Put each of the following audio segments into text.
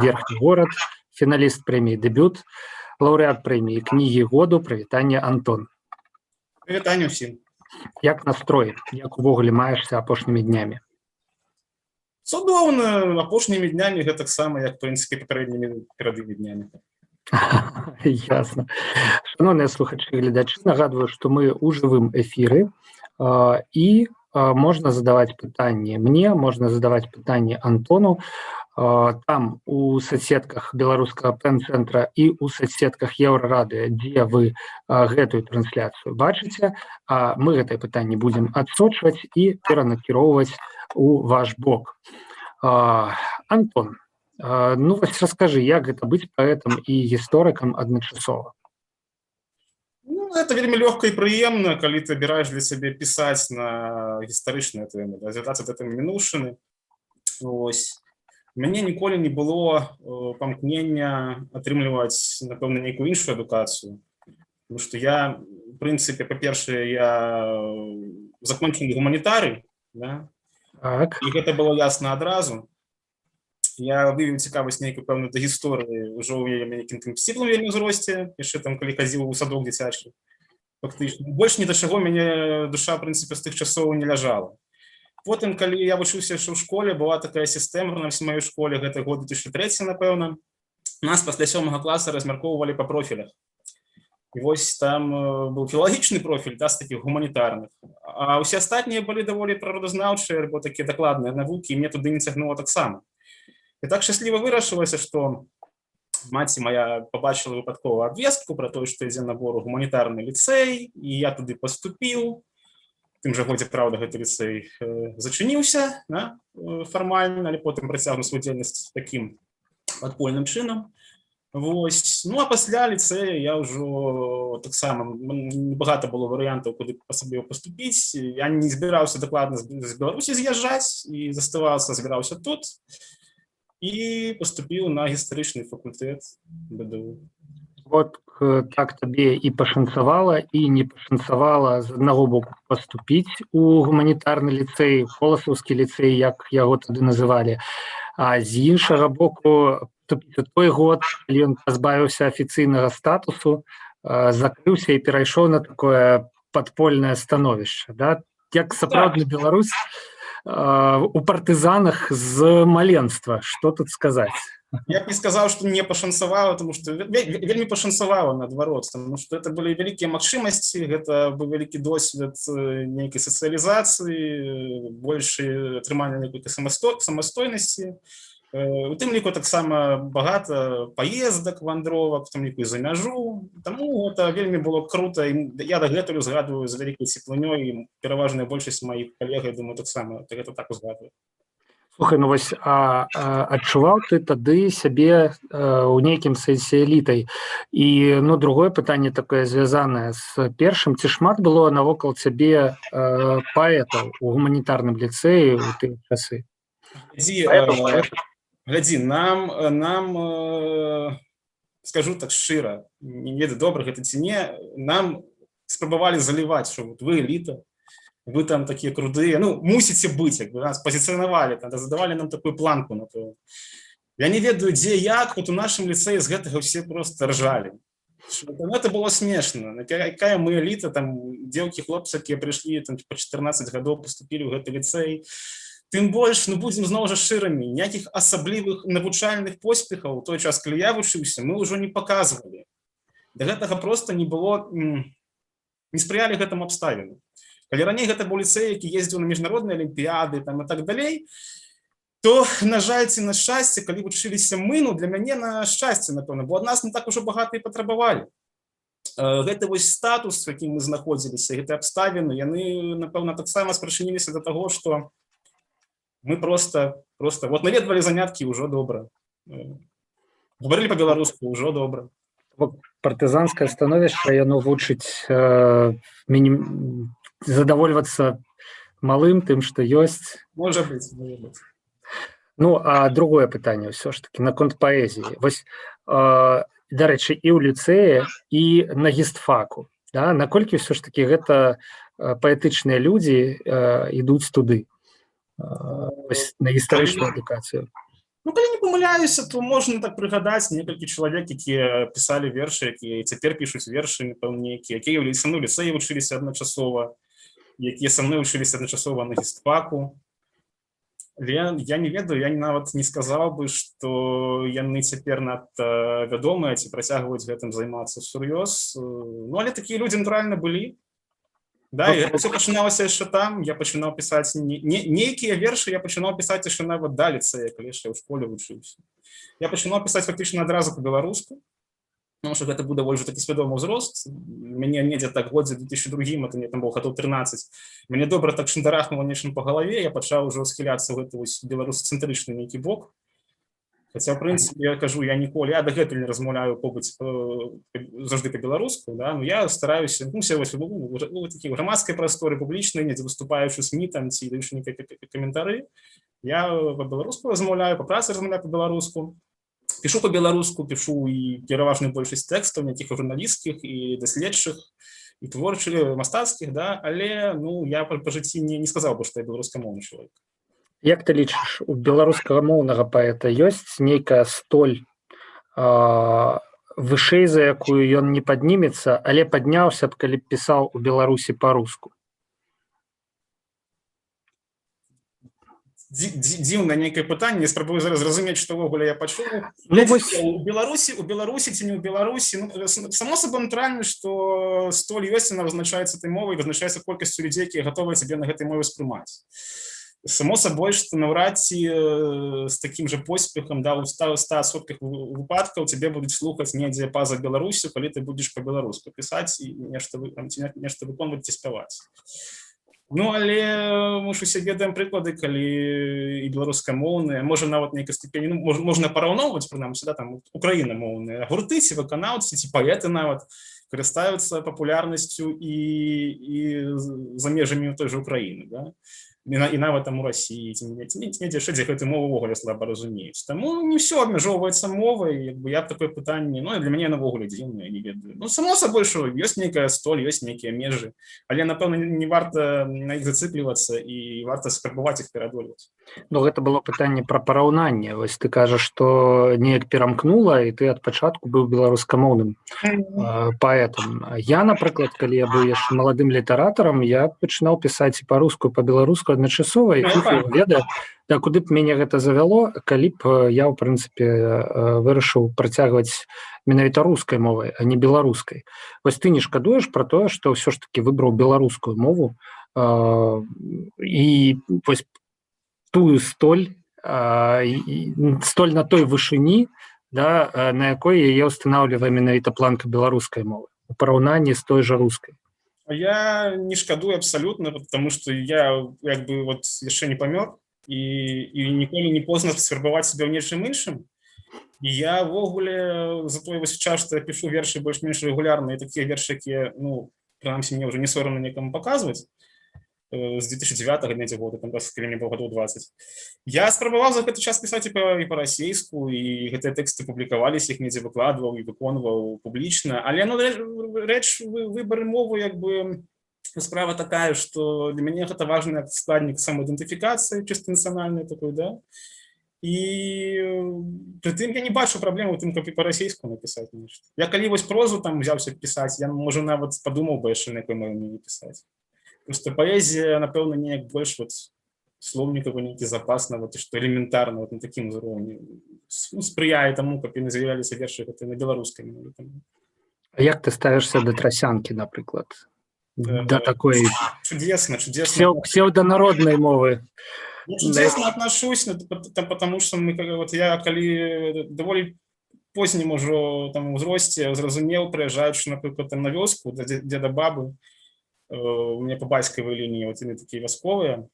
Верхні горад, фіналіст прэміі «Дэбют», лаўрэат прэміі «Кнігі году». Прывітанне, Антон. Прывітанне ўсім. Як настрой? Як увогуле маешся апошнімі днямі? Цудоўна, апошнімі днямі гэтаксама, як, в прынцыпе, папярэднімі перад імі днямі. Ясна. Шаноўныя слухачы і гледачы, нагадваю, што мы ў жывым эфіры, і можна задаваць пытанні мне, можна задаваць пытанні Антону. Там у соцсетках Беларускага ПЭН-цэнтра і ў соцсетках Еўрарадыё, дзе вы гэтую трансляцыю бачыце, мы гэтае пытанне будзем адсочваць і перанакіроўваць у ваш бок. Антон, ну вось раскажы, як гэта быць паэтам і гісторыкам адначасова? Ну, это вельмі лёгка і прыемна, калі ты абіраеш для сябе пісаць на гістарычныя тэмы, да, звяртацца да тэмы мінуўшчыны. Ось. Мяне ніколі не было памкнення атрымліваць, напэўна, нейкую іншую адукацыю. Потому что я, в прынцыпе, па-першае, я закончаны гуманітарый, да? І гэта было ясна адразу. Я выявіў цікавасць нейкую пэўную да гісторыі ўжо ў нейкім тым сціплым вельмі ўзросце, яшчэ там калі хадзіў у садок дзіцячы. Фактычна. Больш ні да чаго мяне душа, в прынцыпе, з тых часоў не ляжала. Потым, калі я вучыўся яшчэ ў школе, была такая сістэма на маёй школе, гэта год 2003, напэўна, нас пасля сёмага класа размяркоўвалі па профілях. І вось там быў філалагічны профіль, да, з такіх гуманітарных. А ўсе астатнія былі даволі прыродазнаўчыя альбо такія дакладныя навукі, і мне туды не цягнула таксама. І так шчасліва вырашылася, што маці моя пабачыла выпадкова абвестку пра тое, што ідзе набор у гуманітарны ліцэй, і я туды паступіў. Тым жа годзе, праўда, гэты ліцэй зачыніўся, да, фармальна, але потым працягнуў сваю дзейнасць такім падпольным чынам. Вось. Ну а пасля ліцэя я ўжо таксама небагата было варыянтаў, куды асабліва паступіць. Я не збіраўся дакладна з Беларусі з'язджаць і заставацца збіраўся тут і паступіў на гістарычны факультэт БДУ. Вот так табе і пашанцавала, і не пашанцавала з аднаго боку паступіць у гуманітарны ліцэй, Коласаўскі ліцэй, як яго тады называлі, а з іншага боку паступіць у той год, калі ён пазбавіўся афіцыйнага статусу, закрыўся і перайшоў на такое падпольнае становішча, да? Як сапраўдны беларус у партызанах з маленства, что тут сказаць? Я б не сказаў, што не пашанцавала, тому что вельмі пашанцавала, наадварот, тому что это былі вялікія магчымасці, гэта быў вялікі досвед нейкай сацыялізацыі, больш атрымання нейкай самастойнасці. У тым ліку таксама багата паездак, вандровак, у тым ліку і за мяжу. Таму гэта вельмі было круто, і я дагэтуль узгадваю з вялікай цеплынёй, і пераважная большасць маіх калег, я думаю, таксама гэта так узгадваю. Слухай, ну вось адчуваў ты тады сябе ў нейкім сэнсе элітай? І, ну, другое пытанне такое, звязанае з першым: ці шмат было навокал цябе паэтаў у гуманітарным ліцэі ў тыя часы? Глядзі, Паэтаў, паэтаў. Глядзі, нам, скажу так шчыра, не ведаю, добра гэта ці не, нам спрабавалі заліваць, что вот вы эліта, вы там такія крутыя, ну, мусіце быць, як бы нас пазіцыянавалі, там, задавалі нам такую планку, напэўна. Я не ведаю, дзе як, вот у нашым ліцэі з гэтага все просто ржалі. Что, ну, это было смешно. Якая мы эліта, там, дзеўкі, хлопцы, якія прыйшлі там по 14 гадоў, поступілі ў гэты ліцэй. Тым больш, ну, будзем зноў жа шчырымі, ніякіх асаблівых навучальных поспехаў у той час, калі я вучыўся, мы ўжо не паказвалі. Да гэтага просто не было, не спрыялі гэтаму абставіны. Калі раней гэта быў ліцэй, які ездзіў на міжнародныя алімпіяды там і так далей, то, на жаль ці на шчасце, калі вучыліся мы, ну, для мяне на шчасце, напэўна, бо ад нас не так ужо багата і патрабавалі. Гэты вось статус, у якім мы знаходзіліся, гэты абставіны, яны, напэўна, таксама спрычыніліся да таго, што мы просто вот наведвалі заняткі, ўжо добра. Гаварылі па-беларуску, ўжо добра. Партызанскае становішча, яно вучыць задавольвацца малым, тым, што ёсць. Можа быць, можа быць. Ну а другое пытанне ўсё ж таки наконт паэзіі. Вось, дарэчы, і ў ліцэі, і на гістфаку, да, наколькі ўсё ж таки гэта паэтычныя людзі ідуць туды, вось, на гістарычную адукацыю? Ну, калі не памыляюся, то можна так прыгадаць некалькі чалавек, якія пісалі вершы, якія цяпер пішуць вершы, напэўна, нейкія, якія са мной ліцэі вучыліся адначасова, якія са мной вучыліся адначасова на гістфаку. Я не ведаю, я нават не сказаў бы, што яны цяпер надта вядомыя ці працягваюць гэтым займацца сур'ёз. Ну, але такія людзі, натуральна, былі. Да, і гэта всё пачыналася яшчэ там. Я пачынаў пісаць нейкія вершы, я пачынаў пісаць яшчэ нават да ліцэя, калі яшчэ ў школе вучыўся. Я пачынаў пісаць фактычна адразу па-беларуску, потому что гэта быў даволі ж такі свядомы ўзрост. Мяне недзе так годзе 2002, это мне там было гадоў 13, мяне добра так шандарахнула нечым па галаве, я пачаў ужо схіляцца ў гэты вось беларусацэнтрычны нейкі бок. Хаця, в прынцыпе, я кажу, я ніколі, я дагэтуль не размаўляю побыць заўжды па-беларуску, да, но я стараюся, ну, все вось, ну, такі ў грамадскай прасторы, публічнай, недзе выступаючы СМІ там ці даючы нейкія каментары, я па-беларуску размаўляю, па працы размаўляю па-беларуску, пішу па-беларуску, пішу і пераважную большасць тэкстаў, нейкіх журналісцкіх і даследчых, і творчых, мастацкіх, да, але, ну, я па жыцці не сказаў бы, што я беларускамоўны чалавек. Як ты лічыш, у беларускамоўнага паэта ёсць нейкая столь, вышэй за якую ён не паднімецца, але падняўся б, калі б пісаў у Беларусі па-руску? Дзіўна нейкае пытанне, спрабую зараз зразумець, што ўвогуле я пачуў. Ну, вось. У Беларусі ці не ў Беларусі, ну, само сабой, натуральна, што столь ёсць, она вызначаецца этой мовай, вызначаецца колькасцю людзей, якія гатовыя цябе на гэтай мове спрымаць. Само сабой, што наўрад ці з такім жа поспехам, да, у 100% выпадкаў цябе будуць слухаць недзе па-за Беларусю, калі ты будзеш па-беларуску пісаць і нешта там, ці нешта выконваць ці спяваць. Ну, але мы ж усе ведаем прыклады, калі і беларускамоўныя, можа, нават нейкай ступені, ну, можна параўноўваць, прынамсі, да, там, украінамоўныя гурты ці выканаўцы, ці паэты нават карыстаюцца папулярнасцю і за межамі той же Украіны, да? І нават там у Расіі, ці недзе яшчэ, дзе гэтую мову ўвогуле слаба разумеюць. Таму не ўсё абмяжоўваецца мовай, як бы я б такое пытанне, ну, для мяне ўвогуле дзіўнае, не ведаю. Ну, само сабой, што ёсць нейкая столь, ёсць нейкія межы, але, напэўна, не варта на іх зацыклівацца і варта спрабаваць іх пераадольваць. Ну, гэта было пытанне пра параўнанне. Вось ты кажаш, што неяк перамкнула, і ты ад пачатку быў беларускамоўным паэтам. Я, напрыклад, калі я быў яшчэ маладым літаратарам, я пачынаў пісаць і па-руску, і па-беларуску адначасова, і Ну, хуй так. яго ведае, да, куды б мяне гэта завяло, калі б я, ў прынцыпе, вырашыў працягваць менавіта рускай мовай, а не беларускай. Вось ты не шкадуеш пра тое, што ўсё ж такі выбраў беларускую мову, і вось тую столь, і столь на той вышыні, да, на якой яе ўстанаўлівае менавіта планка беларускай мовы у параўнанні з той жа рускай? Я не шкадую абсалютна, потому что я як бы вот яшчэ не памёр, і ніколі не позна спрабаваць сябе ў нечым іншым. І я ўвогуле за той вось час, што я пішу вершы больш-менш рэгулярна, і такія вершы, якія, ну, прынамсі, мне ўжо не сорамна некаму паказваць, з 2009 недзе года, там, калі мне было гадоў 20. Я спрабаваў за гэты час пісаць і па-расейску, і гэтыя тэксты публікаваліся, іх недзе выкладваў і выконваў публічна. Але, ну, рэч выбары мовы, як бы, справа такая, што для мяне гэта важны складнік самаідэнтыфікацыі, чыста нацыянальнай такой, да. І прытым я не бачу праблемы ў тым, каб і па-расейску напісаць нешта. Я калі вось прозу там узяўся пісаць, я, можа, нават падумаў бы яшчэ, на якой мове мне пісаць. Просто паэзія, напэўна, неяк больш вот слоўнікавы нейкі запас, нават і што элементарна вот на такім узроўні, ну, спрыяе таму, каб яны з'яўляліся вершы гэты на беларускай менавіта. А як ты ставішся да трасянкі, напрыклад? Да такой Чудесно, чудесно. псевдонародной мовы. Я чудесно отношусь, ну, там, потому что мы, как, вот я калі даволі познім ужо там узросце зразумеў, прыязджаючы, напрыклад, там на вёску да деда, бабы, у меня по бацькавай лініі вот яны такія вясковыя,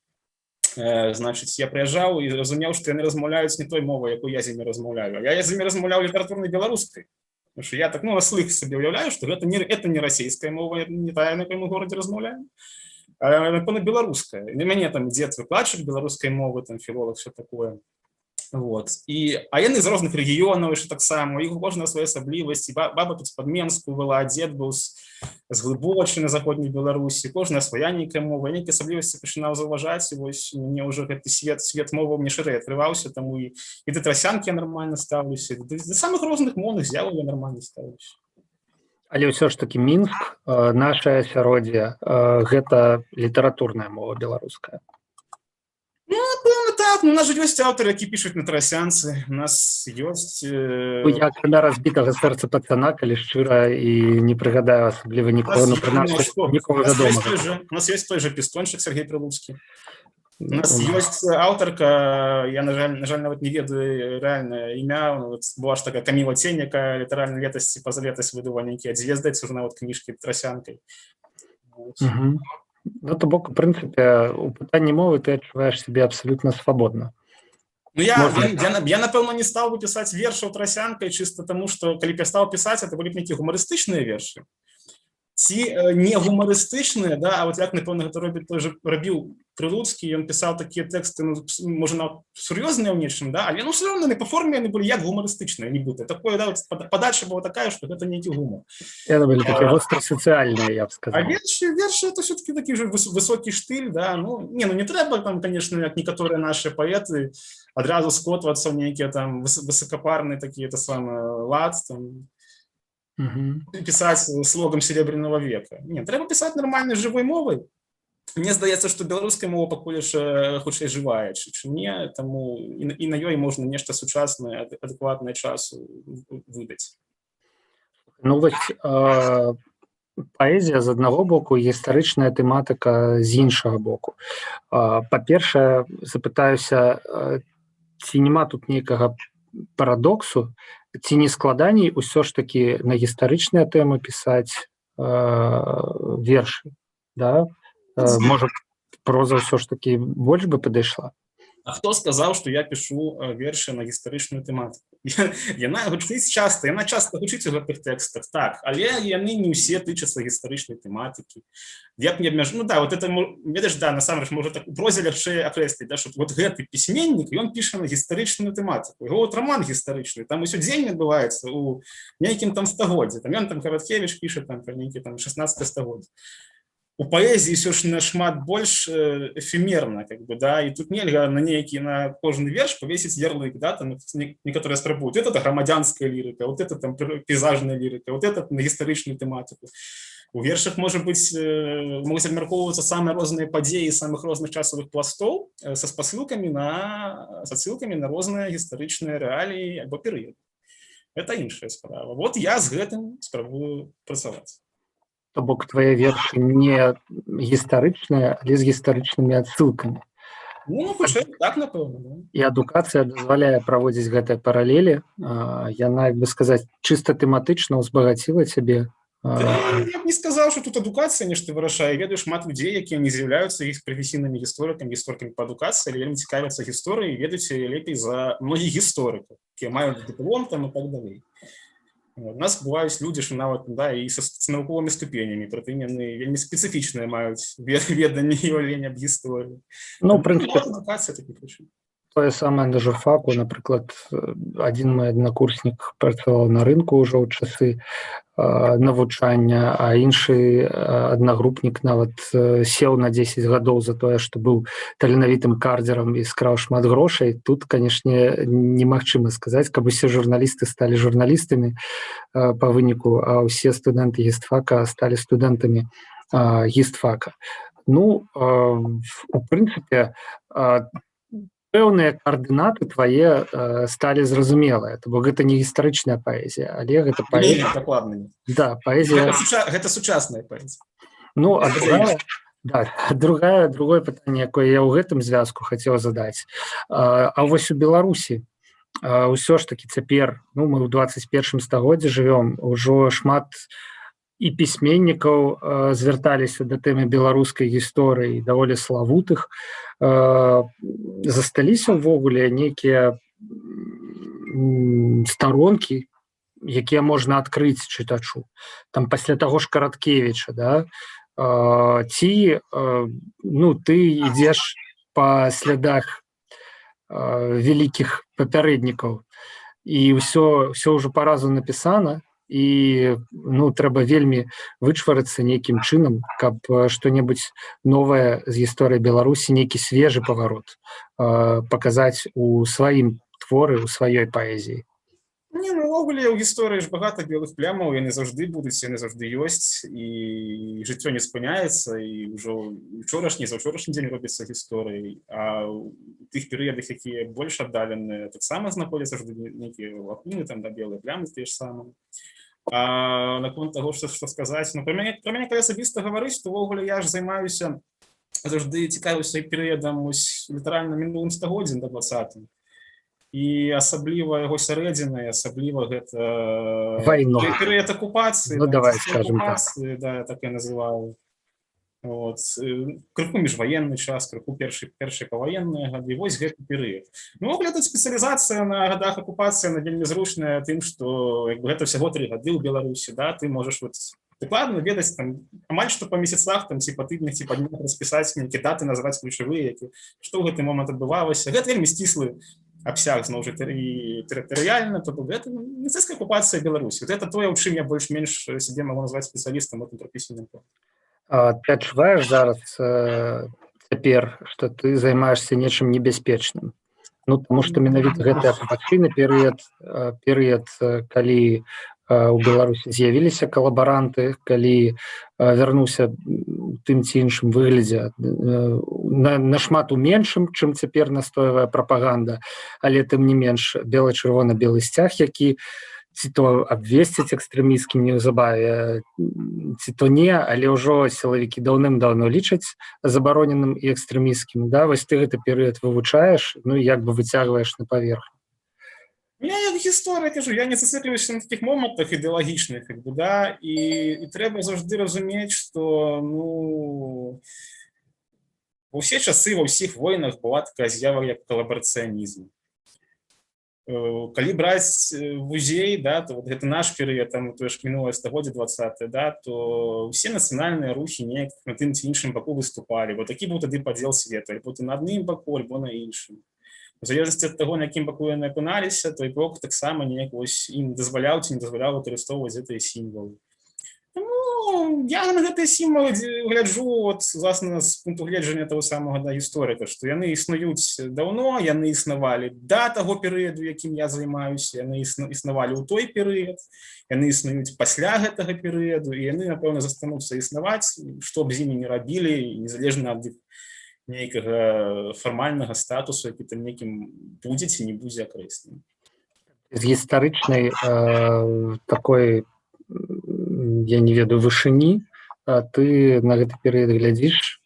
значыць, я прыязджаў і зразумеў, што яны размаўляюць не той мовай, якую я з імі размаўляю. А я з імі размаўляў літаратурнай беларускай. Потому что я так, ну, на слых сабе уяўляю, што гэта не расійская мова, не тая, на якой мы ў горадзе размаўляем, а, напэўна, беларуская. Для мяне там дзед выкладчык беларускай мовы, там філолог, все такое. Вот. А яны з розных рэгіёнаў яшчэ таксама, іх у кожнага свае асаблівасці. Баба тут з-пад Менску была, дзед быў з Глыбочыны, заходняй Беларусі, кожная свая нейкая мова, нейкія асаблівасці пачынаў заўважаць, і вось мне ўжо гэты свет моваў мне шырэй адкрываўся, таму і да трасянкі я нармальна стаўлюся, да самых розных моўных з'яваў я нармальна стаўлюся. Але ўсё ж такі Мінск, наша асяроддзе, гэта літаратурная мова беларуская. Ну, напэўна, так. Ну, у нас жа ёсць аўтары, які пішуць на трасянцы. У нас ёсць... Ну, я акрамя «Разбитого сердца пацана», калі шчыра, і не прыгадаю асабліва нікого, ну, прынамсі, нікого вядомага. У нас ёсць той же Пістончык Сергей Прылуцкі. У нас ёсць аўтарка, я, на жаль, нават не ведаю рэальнае імя, ну, вот была ж такая Каміла Цень, якая літаральна летась ці пазалетась выдала нейкія дзве, здаецца, ўжо нават кніжкі трасянкай. Вот. Ну, то бок, у прынцыпе, у пытанні мовы ты адчуваеш сябе абсалютна свабодна. Ну, я, Можна. я, напэўна, не стаў бы пісаць вершаў трасянкай чыста таму, што калі б я стаў пісаць, это былі б нейкія гумарыстычныя вершы. Ці не гумарыстычныя, да, а вот як, напэўна, гэта робіць той же рабіў Прылуцкі, ён пісаў такія тэксты, ну, можа, нават сур'ёзныя ў нечым, да, але, ну, все равно яны па форме яны былі як гумарыстычныя, нібыта. Такое, да, вот падача была такая, што гэта нейкі гумар. Яны былі такія вострасацыяльныя, я б А сказаў. вершы это все-таки такі же высокі штыль, да, ну, не, ну, не трэба там, конечно, як некаторыя наши паэты, адразу скотвацца ў нейкія там высокапарны такі, это самое, лад, там, пісаць слогам Серебряного века. Не, трэба пісаць нармальнай жывой мовай. Мне здаецца, што беларуская мова пакуль яшчэ хутчэй жывая, чым не, таму і на ёй можна нешта сучаснае, адэкватнае часу выдаць. Ну вось, паэзія з аднаго боку, гістарычная тэматыка з іншага боку. Па-першае, запытаюся, ці няма тут нейкага парадоксу, ці не складаней усё ж такі на гістарычныя тэмы пісаць вершы, да? Можа, проза ўсё ж такі больш бы падышла? А хто сказаў, што я пішу вершы на гістарычную тэматыку? Яна гучыць часта, яна часта гучыць у гэтых тэкстах, так, але яны не ўсе тычацца гістарычнай тэматыкі. Я б не абмяж... Ну да, вот это, ведаеш, да, насамрэч, можа, так у прозе лягчэй акрэсліць, да, што вот гэты пісьменнік, ён піша на гістарычную тэматыку. Яго вот роман гістарычны, там усё дзень адбываецца у нейкім там стагоддзі. Там ён там Караткевіч піша там пра нейкі там 16 стагоддзе. У паэзіі ўсё ж нашмат больш эфемерна, как бы, да, і тут нельга на кожны верш павесіць ярлык, да, там некаторыя спрабуюць: вот это грамадзянская лірыка, вот это там пейзажная лірыка, вот это на гістарычную тэматыку. У вершах можа быць, могуць абмяркоўвацца самыя розныя падзеі самых розных часавых пластоў са спасылкамі на з адсылкамі на розныя гістарычныя рэаліі альбо перыяды. Это іншая справа. Вот я з гэтым спрабую працаваць. То бок твае вершы не гістарычныя, але з гістарычнымі адсылкамі. Ну, хутчэй, так, напэўна, да. І адукацыя дазваляе праводзіць гэтыя паралелі. Яна, як бы сказаць, чыста тэматычна ўзбагаціла цябе. Да, я б не сказаў, што тут адукацыя нешта вырашае. Ведаю шмат людзей, якія не з'яўляюцца іх прафесійнымі гісторыкамі, гісторыкамі па адукацыі, але вельмі цікавяцца гісторыяй, ведаюць яе лепей за многіх гісторыкаў, якія маюць дыплом там і так далей. У нас бываюць людзі, што нават, да, і з навуковымі ступенямі, прытым яны вельмі спецыфічныя маюць веданне і ўяўленне аб гісторыі. Ну, в прынцыпе, адукацыя тут ні пры чым. Тое самае на журфаку, напрыклад, адзін мой аднакурснік працаваў на рынку ўжо ў часы навучання, а іншы аднагрупнік нават сеў на 10 гадоў за тое, што быў таленавітым кардзерам і скраў шмат грошай. Тут, канешне, немагчыма сказаць, каб усе журналісты сталі журналістамі па выніку, а ўсе студэнты гістфака сталі студэнтамі гістфака. Ну, у прынцыпе, пэўныя каардынаты твае сталі зразумелыя, то бок гэта не гістарычная паэзія, але гэта Не, паэзія. не, дакладна не. Да, паэзія. Гэта сучасная паэзія. Ну, а другая, да, другое пытанне, якое я ў гэтым звязку хацеў задаць. А вось у Беларусі ўсё ж такі цяпер, ну, мы ў 21 стагоддзі жывём, ужо шмат і пісьменнікаў звярталіся да тэмы беларускай гісторыі, даволі славутых. Засталіся ўвогуле нейкія старонкі, якія можна адкрыць чытачу там пасля таго ж Караткевіча, да? Ці ну, ты ідзеш па слядах вялікіх папярэднікаў, і ўсё ўжо па разу напісана, і, ну, трэба вельмі вычварыцца нейкім чынам, каб што-небудзь новае з гісторыі Беларусі, нейкі свежы паварот паказаць у сваім творы, у сваёй паэзіі. Не, ну, увогуле ў гісторыі ж багата белых плямаў, яны заўжды будуць, яны заўжды ёсць, і жыццё не спыняецца, і ўжо учорашні, заўчорашні дзень робіцца гісторыяй, а ў тых перыядах, якія больш аддаленыя, таксама знаходзяцца заўжды нейкія лакуны там, да, белыя плямы тыя ж самыя. А наконт таго, што сказаць, ну, пра мяне калі асабіста гаварыць, то ўвогуле я ж займаюся, заўжды цікавіўся перыядам ось літаральна мінулым стагоддзям, да, 20-м, і асабліва яго сярэдзіна, і асабліва гэта Вайну. перыяд акупацыі. Ну, да, давай часы скажем так. акупацыі, да, я так я называю. Вот. Крыху міжваенны час, крыху першыя паваенныя гады, вось гэты перыяд. Ну, увогуле, тут спецыялізацыя на гадах акупацыі, она вельмі зручная тым, што як бы гэта ўсяго 3 гады ў Беларусі, да, ты можаш вот дакладна ведаць там амаль што па месяцах там ці па тыднях, ці па днях распісаць нейкія даты, назваць ключавыя, які што ў гэты момант адбывалася. Гэта вельмі сціслы абсяг, зноў жа, і тэрытарыяльна, то бок гэта нацысцкая акупацыя Беларусі. Вот это тое, у чым я больш-менш сябе магу назваць спецыялістам у этом пісьменным полі. А ты адчуваеш зараз, цяпер, што ты займаешься нечым небяспечным? Ну, таму што менавіта гэты акупацыйны перыяд, перыяд, калі у Беларусі з'явіліся калабаранты, калі вярнуўся у тым ці іншым выглядзе, нашмат у меншым, чым цяпер настойвае прапаганда, але тым не менш бела-чырвона-белы сцяг, які ці то абвесціць экстрэмісцкім неўзабаве, ці то не, але ўжо сілавікі даўным-даўно лічаць забароненым і экстрэмісцкім, да, вось ты гэты перыяд вывучаеш, ну і як бы выцягваеш на паверхню. Я як гісторык кажу, я не зацыкліваюся на такіх момантах ідэалагічных, как бы, да, і трэба заўжды разумець, што, ну, ва ўсе часы, ва ўсіх войнах была такая з'ява, як калабарацыянізм. Калі браць вузей, да, то вот гэта наш перыяд, там тое ж мінулае стагоддзе 20, да, то ўсе нацыянальныя рухі неяк на тым ці іншым баку выступалі, бо такі быў тады падзел свету: альбо ты на адным баку, альбо на іншым. У залежнасці ад таго, на якім баку яны апыналіся, той бок таксама неяк вось ім дазваляў ці не дазваляў выкарыстоўваць гэтыя сімвалы. Таму я на гэтыя сімвалы гляджу вот, власна, з пункту гледжання того самага, да, гісторыка, што яны існуюць даўно, яны існавалі да таго перыяду, якім я займаюся, яны існавалі ў той перыяд, яны існуюць пасля гэтага перыяду, і яны, напэўна, застануцца існаваць, што б з імі не рабілі, незалежна ад іх нейкага фармальнага статусу, які там некім будзе ці не будзе акрэслены. З гістарычнай такой, я не ведаю, вышыні ты на гэты перыяд глядзіш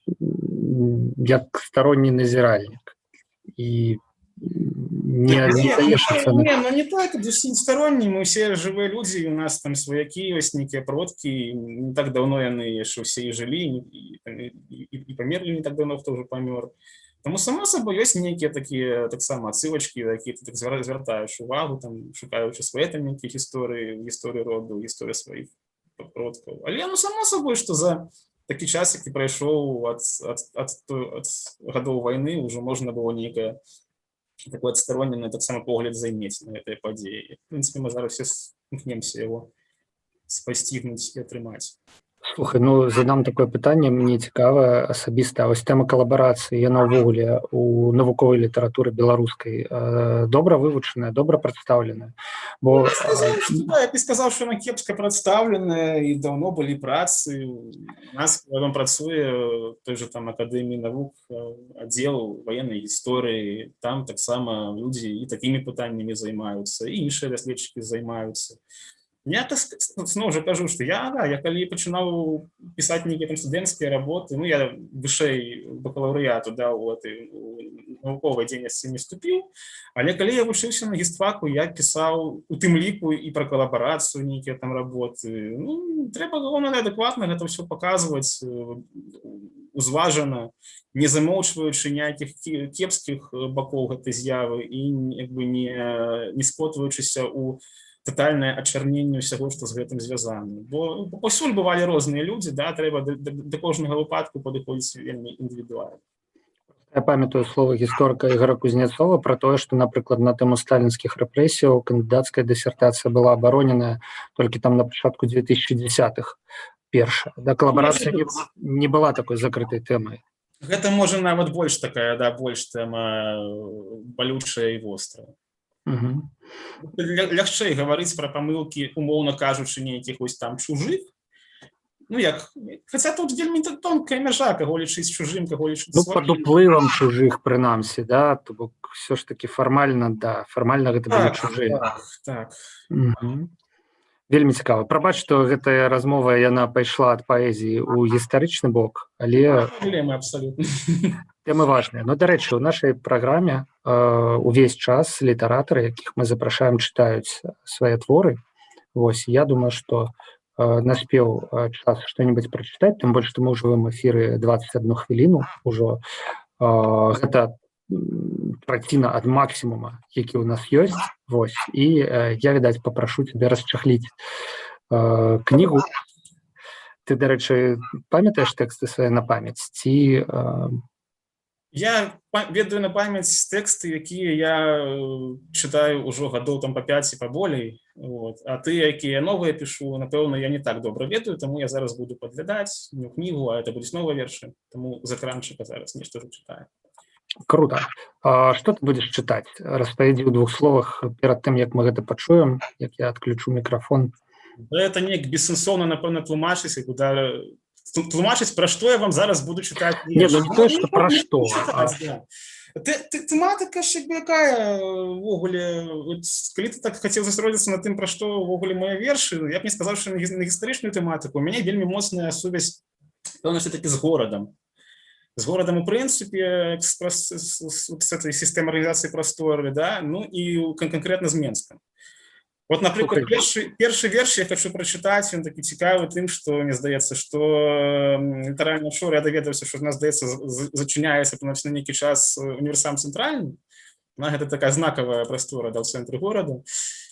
як старонні назіральнік і не даеш ацэнак. Не, ну не так, зусім сторонні, мы ўсе жывыя людзі, у нас там сваякі ёсць, нейкія продкі, не так даўно яны яшчэ ўсе і жылі, і памерлі не так даўно, хто ўжо памёр. Таму, само сабой, ёсць нейкія такія таксама адсылачкі, якія ты так звяртаеш увагу, там, шукаючы свае там нейкія гісторыі, гісторыі роду, гісторыі сваіх продкаў. Але, ну, само сабой, што за такі час, які прайшоў ад гадоў вайны, ўжо можна было нейкае такой адстаронены таксама погляд займець на гэтыя падзеі. В прынцыпе, мы зараз все імкнемся его спасцігнуць і атрымаць. Слухай, ну, задам такое пытанне, мне цікава асабіста. Вось тэма калабарацыі, яна ўвогуле у навуковай літаратуры беларускай добра вывучаная, добра прадстаўленая? Бо Ну, я сказаў, што, да, я б не сказаў, што яна кепска прадстаўленая, і даўно былі працы. У нас там працуе той же там Акадэміі навук аддзел ваеннай гісторыі, там таксама людзі і такімі пытаннямі займаюцца, і іншыя даследчыкі займаюцца. Я так зноў жа кажу, што я, да, я калі пачынаў пісаць нейкія там студэнцкія работы, ну, я вышэй бакалаўрыяту, да, у этой навуковай дзейнасці не вступіў, але калі я вучыўся на гістфаку, я пісаў у тым ліку і пра калабарацыю нейкія там работы. Ну, трэба, галоўнае, адэкватна гэта ўсё паказваць, узважана, не замоўчваючы ніякіх кепскіх бакоў гэтай з'явы і як бы не скотваючыся у тотальнае ачарненне ўсяго, што з гэтым звязана. Бо паўсюль бывалі розныя людзі, да, трэба да кожнага выпадку падыходзіць вельмі індывідуальна. Я памятаю словы гісторыка Ігора Кузнецова про тое, што, напрыклад, на тэму сталінскіх рэпрэсіяў кандыдацкая дысертацыя была абароненая толькі там на пачатку 2010-х, першая. Да, калабарацыя не была такой закрытай тэмай. Гэта можа нават больш такая, да, больш тэма балючая і вострая. Лягчэй гаварыць пра памылкі, умоўна кажучы, нейкіх вось там чужых. Ну як, хаця тут вельмі тонкая мяжа, каго лічыць чужым, каго лічыць Ну, пад сваім. уплывам чужых, прынамсі, да, то бок ўсё ж таки фармальна, да, фармальна гэта былі чужыя. Так. Вельмі цікава. Прабач, што гэтая размова, яна пайшла ад паэзіі ў гістарычны бок, але Праблемы абсалютна. тэмы важныя. Но, дарэчы, у нашай праграме увесь час літаратары, якіх мы запрашаем, чытаюць свае творы. Вось я думаю, што наспеў час что-нибудь прачытаць, тым больш, што мы ў жывым эфіры 21 хвіліну ўжо. Гэта траціна ад максімума, які ў нас ёсць. Вось і я, відаць, папрашу цябе расчахліць кнігу. Ты, дарэчы, памятаеш тэксты свае на памяць ці Я ведаю на памяць тэксты, якія я чытаю ўжо гадоў там па 5 і паболей. Вот. А тыя, якія новыя пішу, напэўна, я не так добра ведаю, таму я зараз буду падглядаць не ў кнігу, а это будуць новыя вершы, таму з экранчыка зараз нешта ўжо чытаю. Круто. А что ты будешь чытаць? Распавядзі ў двух словах перад тым, як мы гэта пачуем, як я адключу мікрафон. Да, это неяк бессэнсоўна, напэўна, тлумачыць, і куда тлумачыць, пра што я вам зараз буду чытаць Не, ну верш. не тое, што пра што, Чытаць, да. Тэматыка ж як бы якая увогуле, вот, калі ты так хацеў засяродзіцца на тым, пра што ўвогуле мае вершы, я б не сказаў, што на гістарычную тэматыку. У мяне вельмі моцная сувязь, пэўна, все-таки з горадам. З горадам у прынцыпе, як з этой сістэмы арганізацыі прасторы, да, ну і канкрэтна з Менскам. Вот, напрыклад, Слухай. першы верш я хочу прачытаць, ён такі цікавы тым, што мне здаецца, што літаральна учора я даведаўся, што у нас, здаецца, зачыняецца прынамсі на нейкі час універсам цэнтральны. На, гэта такая знакавая прастора, да, ў цэнтры горада.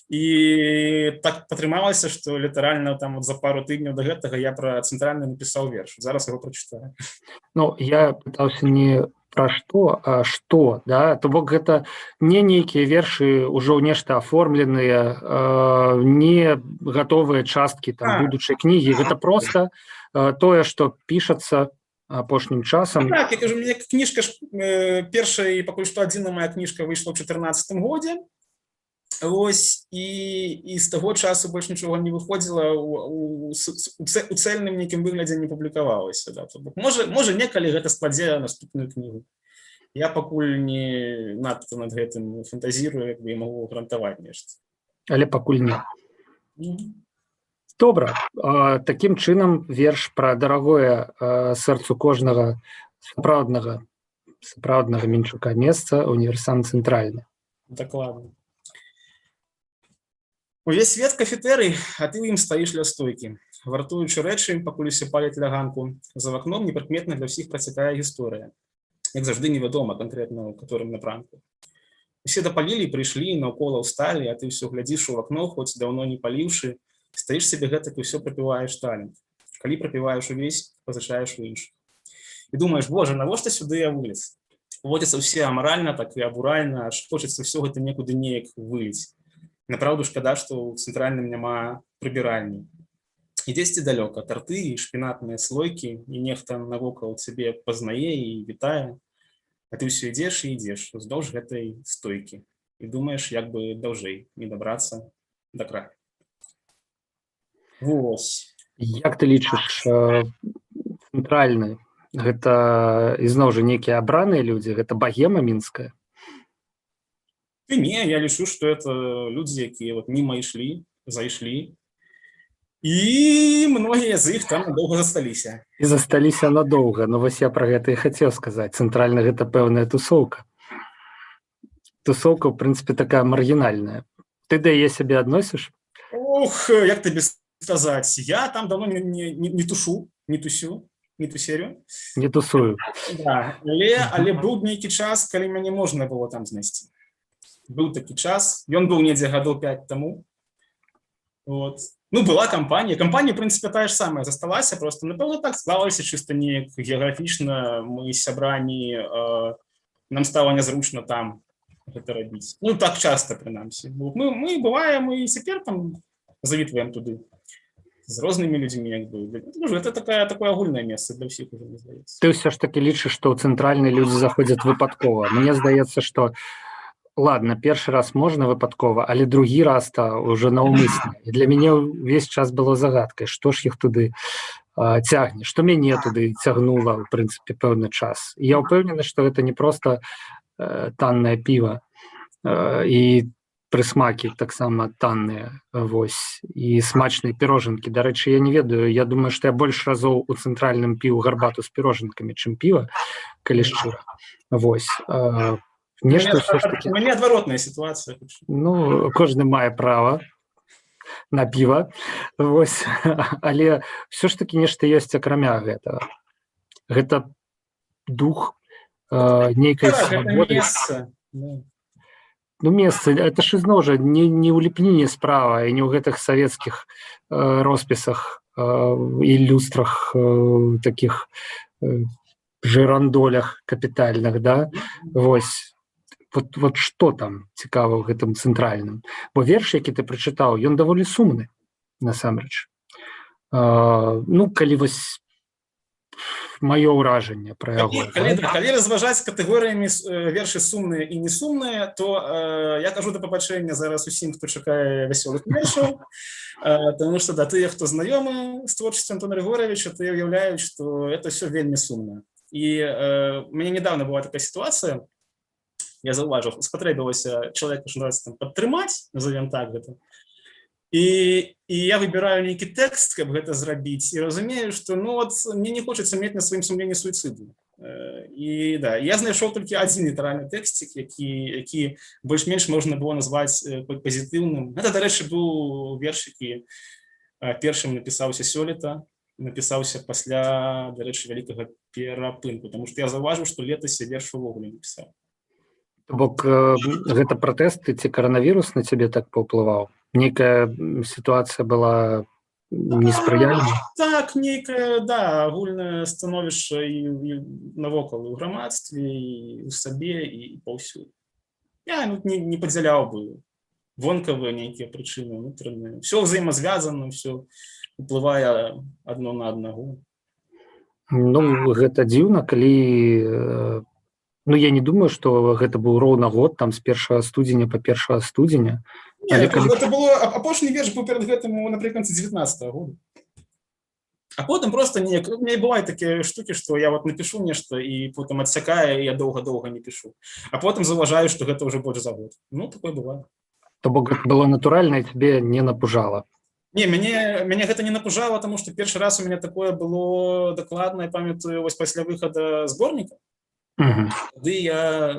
І так атрымалася, што літаральна там вот за пару тыдняў да гэтага я пра цэнтральны напісаў верш. Зараз яго прачытаю. Ну, я пытаўся не пра што, а што, да? То бок гэта не нейкія вершы ўжо ў нешта аформленыя, не гатовыя часткі там будучай кнігі. Гэта проста тое, што пішацца апошнім часам. Так, я кажу, мне кніжка ж, першая і пакуль што адзіна моя кніжка выйшла ў 14 годзе. Вось, і з таго часу больш нічога не выходзіла у цельным нейкім выглядзе, не публікавалася. Да. То бок, можа, некалі гэта складзе наступную кнігу. Я пакуль не надта над гэтым фантазірую, як бы, і магу гарантаваць нешта. Але пакуль не. Добра. Такім чынам, верш пра дарагое сэрцу кожнага сапраўднага мінчука месца універсам цэнтральны. Дакладна. Увесь свет кафетэрый, а ты ў ім стаіш ля стойкі. Вартуючы рэчы, пакуль усе паляць ля ганку, за вакном непрыкметна для ўсіх працякае гісторыя. Як заўжды невядома канкрэтна ў которым напрамку. Усе дапалілі, прыйшлі, наўкола ўсталі, а ты ўсё глядзіш у вакно, хоць даўно не паліўшы, стаіш сабе гэтак і ўсё прапіваеш талент. Калі прапіваеш увесь, пазычаеш у іншых. І думаеш: «Божа, навошта сюды я вылез?» Водзяцца ўсе амаральна, так і абуральна, аж хочацца ўсё гэта некуды неяк выліць. Напраўду шкада, што ў цэнтральным няма прыбіральні. І дзесьці далёка тарты і шпінатныя слойкі, і нехта навокал цябе пазнае і вітае, а ты ўсё ідзеш і ідзеш уздоўж гэтай стойкі і думаеш, як бы даўжэй не дабрацца да краю. Вось. Як ты лічыш, цэнтральны гэта ізноў жа нейкія абраныя людзі, гэта багема мінская? Ты не, я лічу, што это людзі, якія вот міма ішлі, зайшлі. І многія з іх там надоўга засталіся. І засталіся надоўга. Ну вось я пра гэта і хацеў сказаць. Цэнтральна гэта пэўная тусоўка. Тусоўка, в прынцыпе, такая маргінальная. Ты да яе сябе адносіш? Ох, як табе сказаць, я там давно не тушу, не тусю, не тусерю. Не тусую. Да, але быў нейкі час, калі мяне можна было там знайсці. Быў такі час, ён быў недзе гадоў 5 таму. Вот. Ну, была кампанія. Кампанія, в прынцыпе, тая ж самая засталася, просто, напэўна, так склалася чыста неяк геаграфічна. Мы з сябрамі Нам стала нязручна там гэта рабіць. Ну, так часто прынамсі. Мы бываем і цяпер там завітваем туды з рознымі людзьмі, як бы. Ну, это такое агульнае месца для ўсіх уже, мне здаецца. Ты ўсё ж таки лічыш, што ў Цэнтральны людзі заходзяць выпадкова? Мне здаецца, што, ладно, першы раз можна выпадкова, але другі раз то уже наўмысна. І для мяне ўвесь час было загадкай, што ж іх туды цягне, што мяне туды цягнула, ў прынцыпе, пэўны час. І я ўпэўнены, што гэта не проста таннае піва і прысмакі таксама танныя, вось, і смачныя пірожанкі. Дарэчы, я не ведаю, я думаю, што я больш разоў у Цэнтральным піў гарбату з пірожанкамі, чым піва, калі шчыра. Вось нешта ўсё ж таки. У мяне адваротная сітуацыя. Ну, кожны мае права на піва, вось, але все ж таки нешта ёсць акрамя гэтага. Гэта дух нейкай Так, гэта свабоды. месца, да. Ну, месца, это ж ізноў жа не ў ліпніне справа і не ў гэтых савецкіх роспісах і люстрах, таких жырандолях капітальных, да. Вось вот что там цікава ў гэтым Цэнтральным? Бо верш, які ты прачытаў, ён даволі сумны насамрэч. Ну, калі вось маё ўражанне пра яго. Калі, да, калі разважаць катэгорыямі вершы сумныя і не сумныя, то я кажу да пабачэння зараз усім, хто чакае вясёлых вершаў, потому что, да, тыя, хто знаёмы з творчасцю Антона Григоровича, тыя уяўляюць, что это все вельмі сумна. І у мяне недавно была такая ситуация, я заўважыў, спатрэбілася чалавека, что называется, там, падтрымаць, назовем так гэта. І я выбіраю нейкі тэкст, каб гэта зрабіць, і разумею, што, ну, вот мне не хочацца мець на сваім сумленні суіцыду. І да, я знайшоў толькі адзін літаральны тэксцік, які больш-менш можна было назваць пазітыўным. Гэта, дарэчы, быў верш, які першым напісаўся сёлета, напісаўся пасля, дарэчы, вялікага перапынку, потому что я заўважыў, што летась я верш увогуле не пісаў. То бок гэта пратэсты ці каранавірус на цябе так паўплываў? Нейкая сітуацыя была неспрыяльная? Так, нейкае, да, агульнае становішча і навокал, і ў грамадстве, і ў сабе, і паўсюль. Я, ну, не падзяляў бы вонкавыя нейкія прычыны, унутраныя. Все ўзаемазвязана, все уплывае адно на аднаго. Ну, гэта дзіўна, калі ну, я не думаю, што гэта быў роўна год, там, з 1 студзеня па 1 студзеня. Не, Але гэта было, апошні верш быў перад гэтым напрыканцы 19 -го года. А потым просто неяк, у меня бывают такія штуки, что я вот напишу нешта і потым адсякае, і я доўга-доўга не пишу. А потым заўважаю, что гэта ўжо больш за год. Ну, такое бывае. То бок гэта было натуральна і цябе не напужала? Не, мяне гэта не напужала, тому что першы раз у мяне такое было дакладна, я памятаю, вось пасля выхада зборніка. Тады я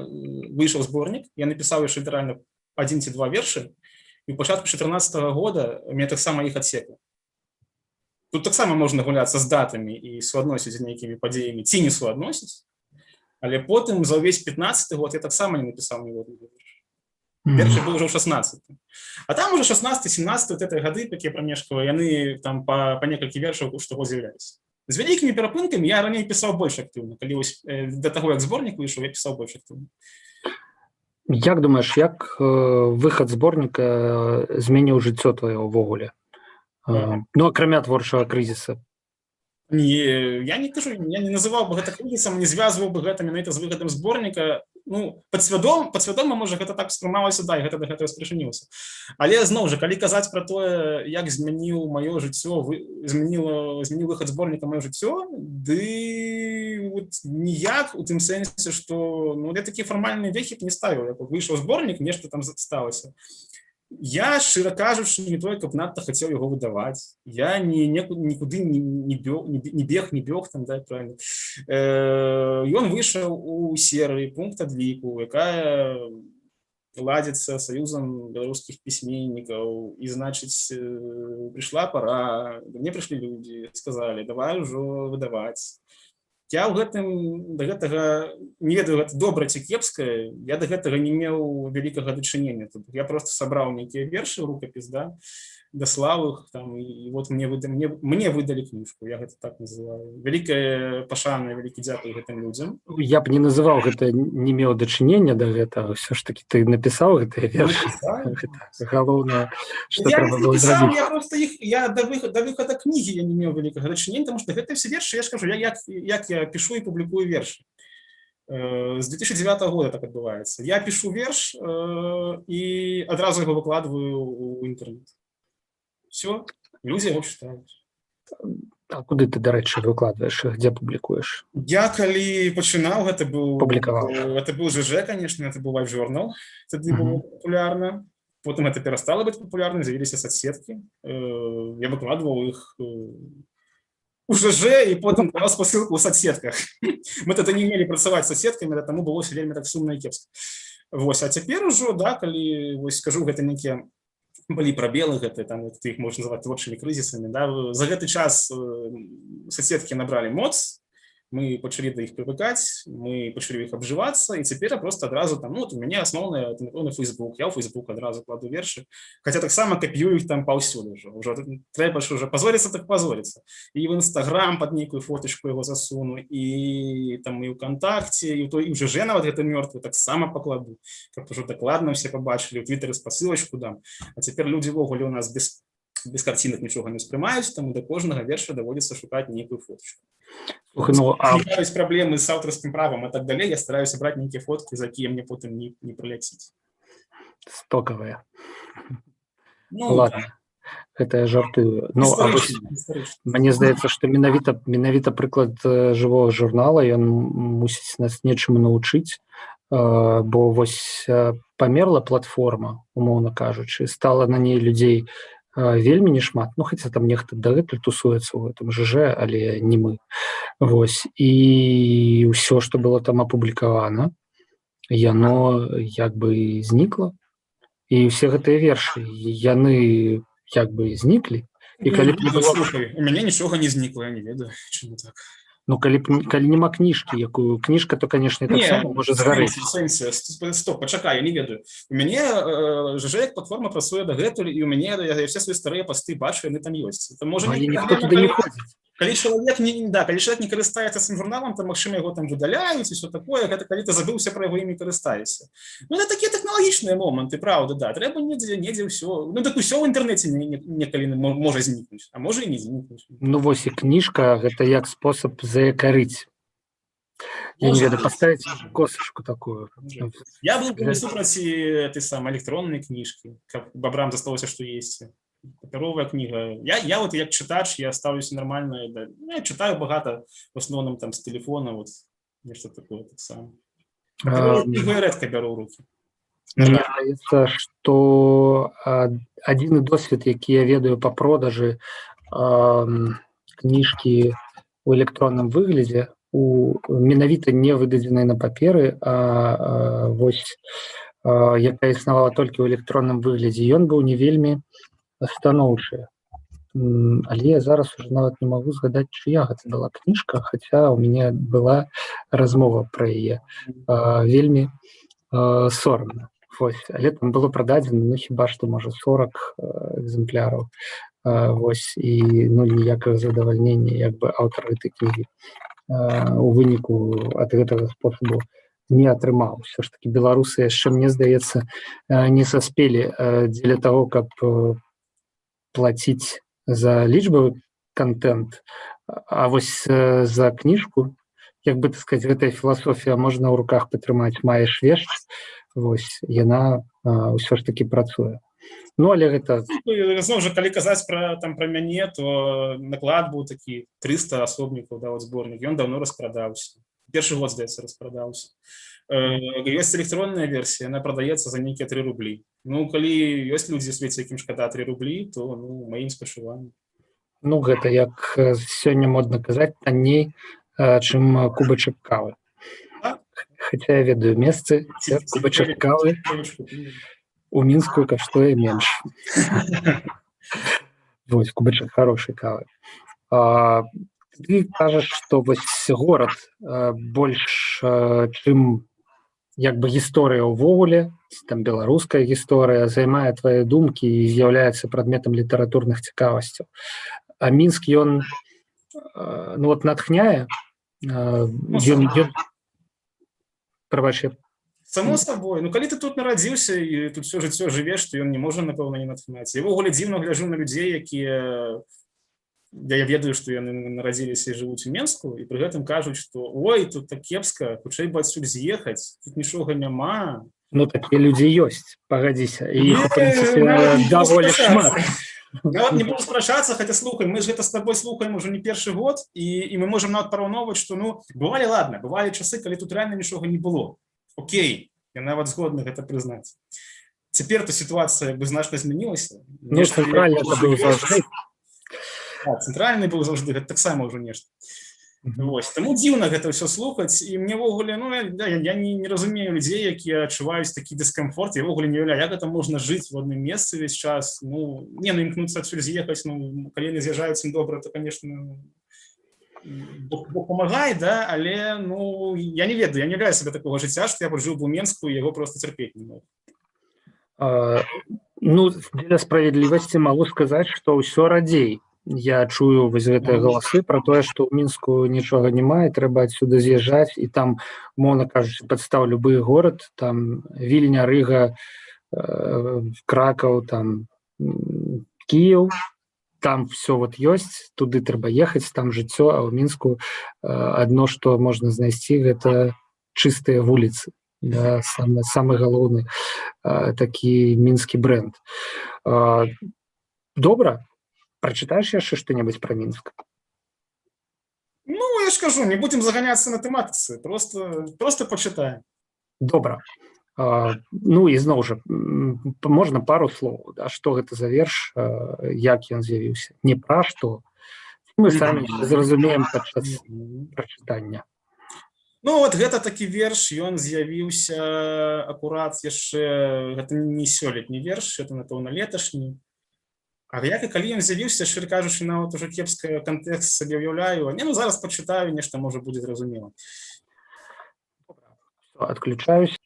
выйшаў зборнік, я напісаў яшчэ літаральна адзін ці два вершы, і ў пачатку 14 -го года мне таксама іх адсекла. Тут таксама можна гуляцца з датамі і суадносіць з нейкімі падзеямі ці не суадносіць, але потым за ўвесь 15 год я таксама не напісаў ніводнага верша. Першы быў ужо ў 16. А там уже 16, 17, вот этой гады такія прамежкавыя, яны там па некалькі вершаў штогод з'яўляліся. З вялікімі перапынкамі. Я раней пісаў больш актыўна, калі вось, да таго, як зборнік выйшаў, я пісаў больш актыўна. Як думаеш, як выхад зборніка змяніў жыццё твоё ўвогуле? Ну, акрамя творчага крызіса. Не, я не кажу, я не называў бы гэта крызісам, не звязваў бы гэта менавіта з выхадам зборніка. Ну, падсвядома, можа, гэта так успрымалася, да, і гэта да гэтага спрычынілася. Але зноў жа, калі казаць пра тое, як змяніў маё жыццё, змяніў выхад зборніка маё жыццё, ды вот ніяк у тым сэнсе, што, ну, я такі фармальны вехі б не ставіў, як выйшаў зборнік, нешта там сталася. Я, шчыра кажучы, не той, каб надта хацеў яго выдаваць. Я нікуды не бег, не бег там, да, правильно. Ён выйшаў у серыі «Пункт адліку», якая ладзіцца Саюзам беларускіх пісьменнікаў, і, значыць, прыйшла пара, мне прыйшлі людзі, сказалі: «Давай ужо выдаваць». Я ў гэтым да гэтага не ведаю, гэта добра ці кепска, я да гэтага не меў вялікага дачынення. То бок я просто сабраў нейкія вершы ў рукапіс, да, даслаў іх там, і вот мне выдалі кніжку, я гэта так называю. Вялікая пашана, вялікі дзякуй гэтым людзям. Я б не называў гэта «не меў дачынення да гэтага», ўсё ж таки ты напісаў гэтыя вершы. Гэта галоўнае, што Я трэба не было напісаў, зрабіць. Я просто іх, я да выхада кнігі я не меў вялікага дачынення, потому что гэта все вершы, я ж кажу, як я пишу і публікую вершы. З 2009 года так адбываецца. Я пишу верш і адразу яго выкладываю ў інтэрнет. Все, людзі яго чытаюць. А куды ты, дарэчы, выкладваеш іх, дзе публікуеш? Я калі пачынаў, гэта быў Публікаваў. Это быў ЖЖ, конечно, это быў LiveJournal, тады было папулярна. Потым это перастала быць папулярным, з'явіліся соцсеткі. Я выкладваў іх у ЖЖ і потым даваў спасылку ў соцсетках. Мы тады не умелі працаваць з соцсеткамі, да, таму было ўсё вельмі так сумна і кепска. Вось, а цяпер ужо, да, калі, вось скажу, гэта нейкія былі прабелы, гэта там, вот, іх можна называць творчымі крызісамі, да, за гэты час соцсеткі набралі моц, мы пачалі да іх прывыкаць, мы пачалі іх абжывацца, і цяпер я просто адразу там, ну, вот у мяне асноўная это, напэўна, Facebook, я ў Facebook адразу кладу вершы, хаця таксама капіюю іх там паўсюль ужо, ўжо трэба ж уже позориться, так позориться. І в Инстаграм под нейкую фоточку яго засуну, і там і ВКонтакте, і ў той, і ў ЖЖ нават гэта мёртвы таксама пакладу, каб ужо дакладна все пабачылі, у Твиттере спасылочку дам. А цяпер людзі ўвогуле у нас без карцінак нічога не ўспрымаюць, таму да кожнага верша даводзіцца шукаць нейкую фоточку. Слухай, ну, а Возникаюць праблемы з аўтарскім правам і так далей, я стараюся браць нейкія фоткі, за якія мне потым не прыляціць. Стокавыя. Ну, Ладно, гэта я жартую. Ну, а вось гістарычна. мне здаецца, што менавіта прыклад жывога журнала, ён мусіць нас нечаму навучыць, бо вось памерла платформа, умоўна кажучы, стала на ней людзей вельмі нешмат, ну, хаця там нехта дагэтуль тусуецца ў гэтым ЖЖ, але не мы. Вось, і ўсё, што было там апублікавана, яно як бы знікла, і ўсе гэтыя вершы, яны як бы зніклі. І калі б не Ну, было слухай, у мяне нічога не знікла, я не ведаю, чаму так. Ну, калі няма кніжкі, якую кніжка, то, конечно, таксама можа згарэць. Сэнсе, стоп, пачакай, я не ведаю. У мяне ЖЖ як платформа працуе дагэтуль, і у мяне я все свае старыя пасты бачу, яны там ёсць. Это можа Ну, але не ніхто туды не ходзіць. Калі чалавек не, да, калі чалавек не карыстаецца сваім журналам, то магчыма, яго там выдаляюць і все такое, гэта калі ты забыўся пра яго і не карыстаешся. Ну, это такія тэхналагічныя моманты, праўда, да, трэба недзе ўсё. Ну, так усё ў інтэрнэце некалі можа знікнуць, а можа і не знікнуць. Ну вось, і кніжка гэта як спосаб заякарыць. Я не Можа ведаю, быць. паставіць косачку такую. Можа. Я был бы супраць этой самой электроннай кніжкі, каб бабрам засталося што есці. Папяровая кніга. Я вот як чытач, я стаўлюся нормально, да, ну, я чытаю багата, в асноўным там з телефона, вот нешта такое таксама. Папяровую кнігу я рэдка бяру ў руки. Мне здаецца, што адзіны досвед, які я ведаю па продажы кніжкі ў электронным выглядзе, у менавіта не выдадзенай на паперы, а вось якая існавала толькі ў электронным выглядзе, ён быў не вельмі станоўчы. Але я зараз уже нават не магу згадаць, чыя гэта была кніжка, хаця у мяне была размова пра яе. Вельмі сорамна. Вось, але там было прададзена, ну, хіба што можа 40 экземпляраў. Вось, і, ну, ніякага задавальнення як бы аўтар гэтай кнігі у выніку ад гэтага спосабу не атрымаў. Усё ж таки беларусы яшчэ, мне здаецца, не саспелі дзеля таго, каб плаціць за лічбавы контент, а вось за кніжку, як бы так сказать, гэтая філасофія «можна ў руках патрымаць, маеш вешч», вось яна ўсё ж таки працуе. Ну, але гэта Ну, зноў жа, калі казаць пра там пра мяне, то наклад быў такі 300 асобнікаў, да, вот зборнік, ён давно распрадаўся. Першы год, здаецца, распрадаўся. Ёсць электронная версія, она прадаецца за нейкія 3 рублі. Ну, калі ёсць людзі ў свеце, якім шкада 3 рублі, то, ну, маім спачуванням. Ну, гэта, як сёння модна казаць, танней, чым кубачак кавы. Так. Хаця я ведаю месцы, дзе кубачак кавы у Мінску каштуе менш. Вось, кубачак хорошай кавы. Ты кажаш, што вось горад больш, чым як бы гісторыя ўвогуле, там, беларуская гісторыя, займае твае думкі і з'яўляецца прадметам літаратурных цікавасцяў. А Мінск, ён ну вот натхняе, ён... Прабач, я Само собой. Ну, калі ты тут нарадзіўся і тут все жыццё жывеш, то ён не можа, напэўна, не натхняць. Я ўвогуле дзіўна гляжу на людзей, якія, я ведаю, што яны нарадзіліся і жывуць у Менску, і пры гэтым кажуць, што ой, тут так кепска, хутчэй бы адсюль з'ехаць, тут нічога няма. Ну, такія людзі ёсць, пагадзіся, і іх, у прынцыпе, даволі шмат. Нават не буду спрачацца, хаця, слухай, мы ж гэта з табой слухаем уже не першы год, і мы можам нават параўноўваць, што, ну, бывалі, ладно, бывалі часы, калі тут рэальна нічога не было. Окей, я нават згодны гэта прызнаць. Цяпер то сітуацыя як бы значна змянілася. Ну, цэнтральны это быў заўжды. Цэнтральны быў заўжды, гэта таксама ўжо нешта. Вось, таму дзіўна гэта ўсё слухаць, і мне ўвогуле, ну, да, я не разумею людзей, якія адчуваюць такі дыскамфорт. Я ўвогуле не уяўляю, як гэта можна жыць в адным месцы ўвесь час. Ну, не, ну, імкнуцца адсюль з'ехаць, ну, калі яны з'язджаюць, ім добра, то, конечно, Бог памагай, да, але, ну, я не ведаю, я не уяўляю сабе такога жыцця, што я б жыў бы ў Менску і яго просто цярпець не мог. Ну, для справядлівасці магу сказаць, што ўсё радзей я чую вось гэтыя галасы пра тое, што ў Мінску нічога няма і трэба адсюда з'язджаць, і там, умоўна кажучы, падстаў любы горад, там, Вільня, Рыга, Кракаў, там, Кіеў, там все вот ёсць, туды трэба ехаць, там жыццё, а ў Мінску адно, што можна знайсці, гэта чыстыя вуліцы, да, самы галоўны такі мінскі бренд. Добра, прачытаеш яшчэ што-небудзь пра Мінск? Ну, я ж кажу, не будем заганяцца на тэматыцы, просто пачытаем. Добра. Ну, ізноў жа, можна пару слоў, да, што гэта за верш, як ён з'явіўся, не пра што, мы самі зразумеем падчас прачытання. Ну, вот гэта такі верш, ён з'явіўся акурат яшчэ, гэта не сёлетні верш, это, напэўна, леташні. А як і калі ён з'явіўся, шчыра кажучы, нават ужо кепска кантэкст сабе ўяўляю. Не, ну, зараз пачытаю, нешта можа будзе зразумела. Отключаюсь.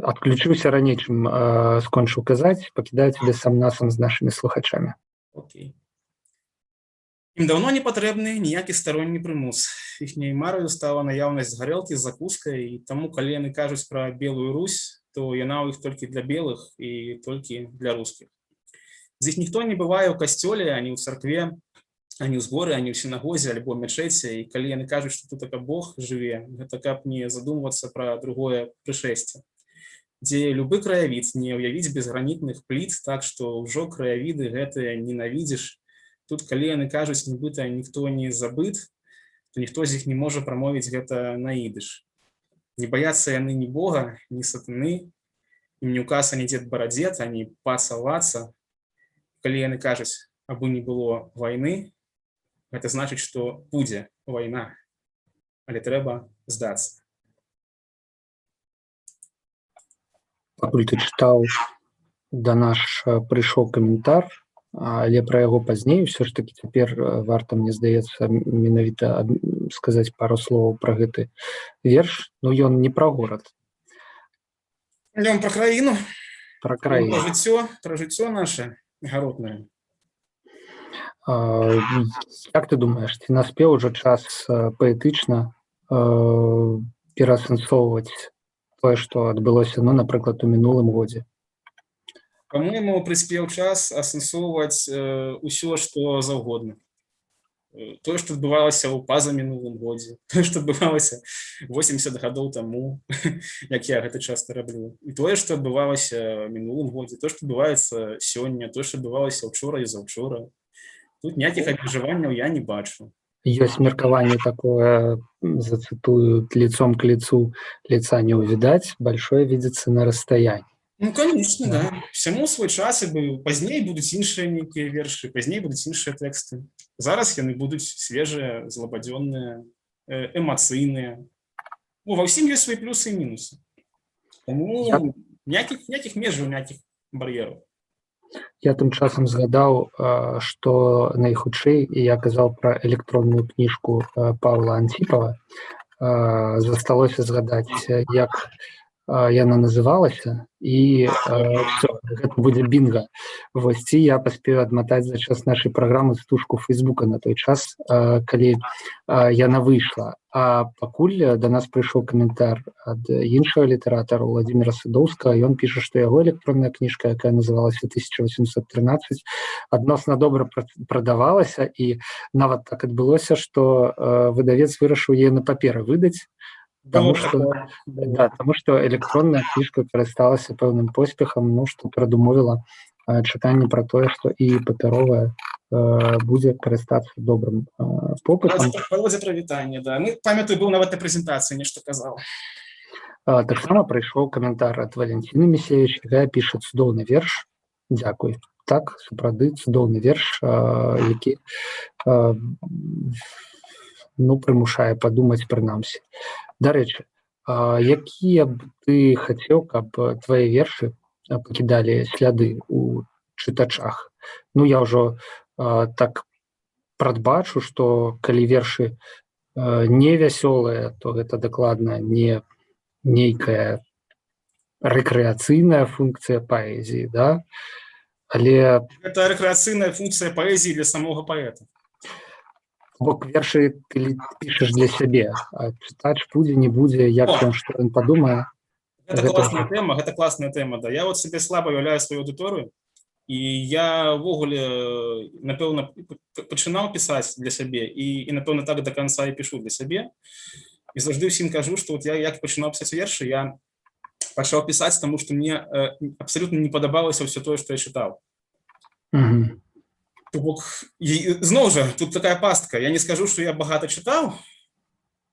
Отключыўся раней, чым скончыў казаць, пакідаю цябе сам насам з нашымі слухачамі. Окей. Ім даўно не патрэбны ніякі старонні прымус. Іхняй мараю стала наяўнасць гарэлкі з закускай, і таму, калі яны кажуць пра Белую Русь, то яна ў іх толькі для белых і толькі для рускіх. З іх ніхто не бывае ў касцёле, ані ў царкве, ані ў зборы, ані ў сінагозе альбо мячэце, і калі яны кажуць, што тут така Бог жыве, гэта каб не задумвацца пра другое прышэсце. Дзе любы краявід не ўявіць без гранітных пліт, так што ўжо краявіды гэтыя ненавідзіш. Тут, калі яны кажуць, нібыта ніхто не забыт, то ніхто з іх не можа прамовіць гэта на ідыш. Не баяцца яны ні Бога, ні сатаны, ім не указ ані дзед барадзед, ані паца-ваца. Калі яны кажуць, абы не было вайны, гэта значыць, што будзе вайна, але трэба здацца. Пакуль ты чытаў, да наш прыйшоў каментар, але пра яго пазней. Ўсё ж такі цяпер варта, мне здаецца, менавіта сказаць пару словаў пра гэты верш. Ну, ён не пра горад. Ён пра краіну. Пра краіну. Пра жыццё наше гаротнае. Як ты думаеш, ці наспеў ужо час паэтычна пераасэнсоўваць тое, што адбылося, ну, напрыклад, у мінулым годзе? По-моему, прыспеў час асэнсоўваць усё, што заўгодна. Тое, што адбывалася ў пазамінулым годзе, тое, што адбывалася 80 гадоў таму, як я гэта часта раблю, і тое, што адбывалася мінулым годзе, то, што адбываецца сёння, тое, што адбывалася учора і заўчора. Тут ніякіх абмежаванняў я не бачу. Ёсць меркаванне такое, зацытую: «Лицом к лицу лица не увидать, большое видится на расстоянии». Ну, конечно, да. Всяму свой час, і бы пазней будуць іншыя нейкія вершы, пазней будуць іншыя тэксты. Зараз яны будуць свежыя, злабадзённыя, эмацыйныя. Ну, ва ўсім ёсць свае плюсы і мінусы. Таму ніякіх межаў, ніякіх бар'ераў. Я тым часам згадаў, што найхутчэй я казаў пра электронную кніжку Павла Антипова. Засталося згадаць, як яна называлася, і всё, гэта будзе бінга. Вось, ці я паспею адматаць за час нашай праграмы стужку Фейсбука на той час, калі яна выйшла. А пакуль да нас прыйшоў каментар ад іншага літаратара, Владимира Садоўскага. Ён піша, што яго электронная кніжка, якая называлася 1813, адносна добра прадавалася, і нават так адбылося, што выдавец вырашыў яе на паперы выдаць, таму Было што такое, было. Да, таму што электронная кніжка карысталася пэўным поспехам, ну, што прадумовіла чытанне пра тое, што і папяровая будзе карыстацца добрым попытам. Володя, прывітанне, да. Мы, памятаю, быў нават на прэзентацыі, нешта казаў. Таксама прыйшоў каментар ад Валентины Місевич, якая піша: «Цудоўны верш, дзякуй». Так, сапраўды цудоўны верш, які ну, прымушае падумаць прынамсі. Дарэчы, якія б ты хацеў, каб твае вершы пакідалі сляды у чытачах? Ну, я ўжо так прадбачу, што калі вершы не вясёлыя, то гэта дакладна не нейкая рэкрэацыйная функцыя паэзіі, да? Але Это рэкрэацыйная функцыя паэзіі для самога паэта. Бок вершы ты пішаш для сябе, а чытач будзе, не будзе, як О! ён, што ён падумае. Гэта класная тэма, гэта класная тэма, да. Я вот сабе слаба уяўляю сваю аўдыторыю, і я ўвогуле, напэўна, пачынаў пісаць для сябе і, напэўна, так до конца і пішу для сябе. І заўжды ўсім кажу, што вот я як пачынаў пісаць вершы, я пачаў пісаць, таму што мне абсалютна не падабалася ўсё тое, што я чытаў. То бок, зноў жа, тут такая пастка. Я не скажу, што я багата чытаў,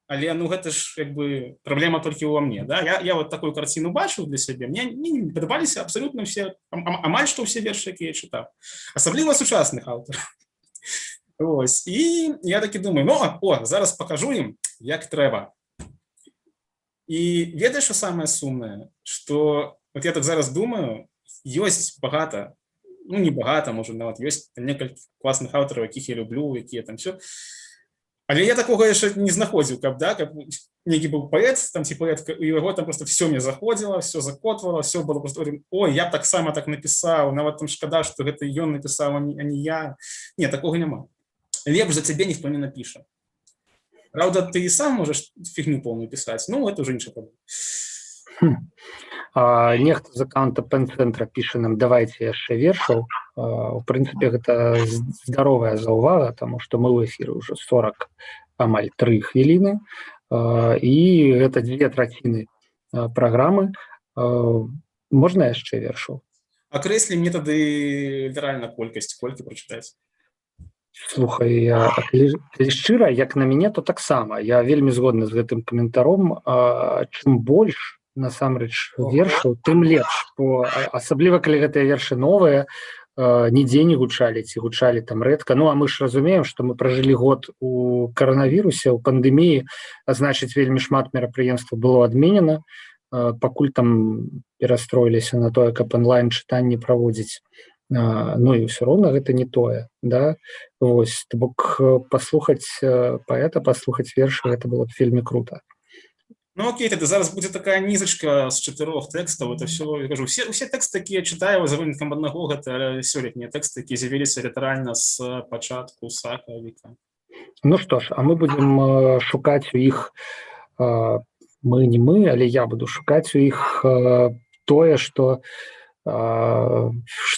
але, ну, гэта ж як бы праблема толькі ўва мне, да? Я вот такую карціну бачыў для сябе. Мне не падабаліся абсалютна все, амаль што ўсе вершы, якія я чытаў, асабліва сучасных аўтараў. Ось, і я такі думаю: ну, о, зараз пакажу ім, як трэба. І ведаеш, що самае сумнае? Что вот я так зараз думаю, ёсць багата, ну, не багата, можа, нават ёсць там некалькі класных аўтараў, якіх я люблю, якія там все. Але я такога яшчэ не знаходзіў, каб, да, каб нейкі быў паэт там ці паэтка, і яго там просто все мне заходзіла, все закотвала, все было просто: «Ой, я б таксама так напісаў, нават там шкада, что гэта ён напісаў, а не я». Не, такога няма. Лепш за цябе ніхто не напіша. Праўда, ты і сам можаш фігню полную пісаць, ну, это уже іншая праблема. Нехта з аккаунта Пен-цэнтра піша нам: «Давайте яшчэ вершаў». У прынцыпе, гэта здаровая заўвага, таму што мы ў эфіры ўжо 40 амаль 3 хвіліны, і гэта 2/3 праграмы. Можна яшчэ вершаў? Акрэслі мне тады літаральна колькасць, колькі прачытаць. Слухай, калі шчыра, як на мяне, то таксама я вельмі згодны з гэтым каментаром. Чым больш насамрэч вершаў, тым лепш, бо асабліва калі гэтыя вершы новыя, нідзе не гучалі ці гучалі там рэдка. Ну а мы ж разумеем, што мы пражылі год у каранавірусе, у пандэміі, а значыць, вельмі шмат мерапрыемстваў было адменена, пакуль там перастроіліся на тое, каб онлайн чытанні праводзіць. Ну і ўсё роўна гэта не тое, да. Вось, то бок паслухаць паэта, паслухаць вершы, гэта было б вельмі круто. Ну окей, тады зараз будзе такая нізачка з чатырох тэкстаў. Это все, я кажу, усе тэксты, якія чытаю, за выняткам аднаго, гэта сёлетнія тэксты, якія з'явіліся літаральна з пачатку сакавіка. Ну што ж, а мы будзем шукаць у іх, мы, не мы, але я буду шукаць у іх тое, што,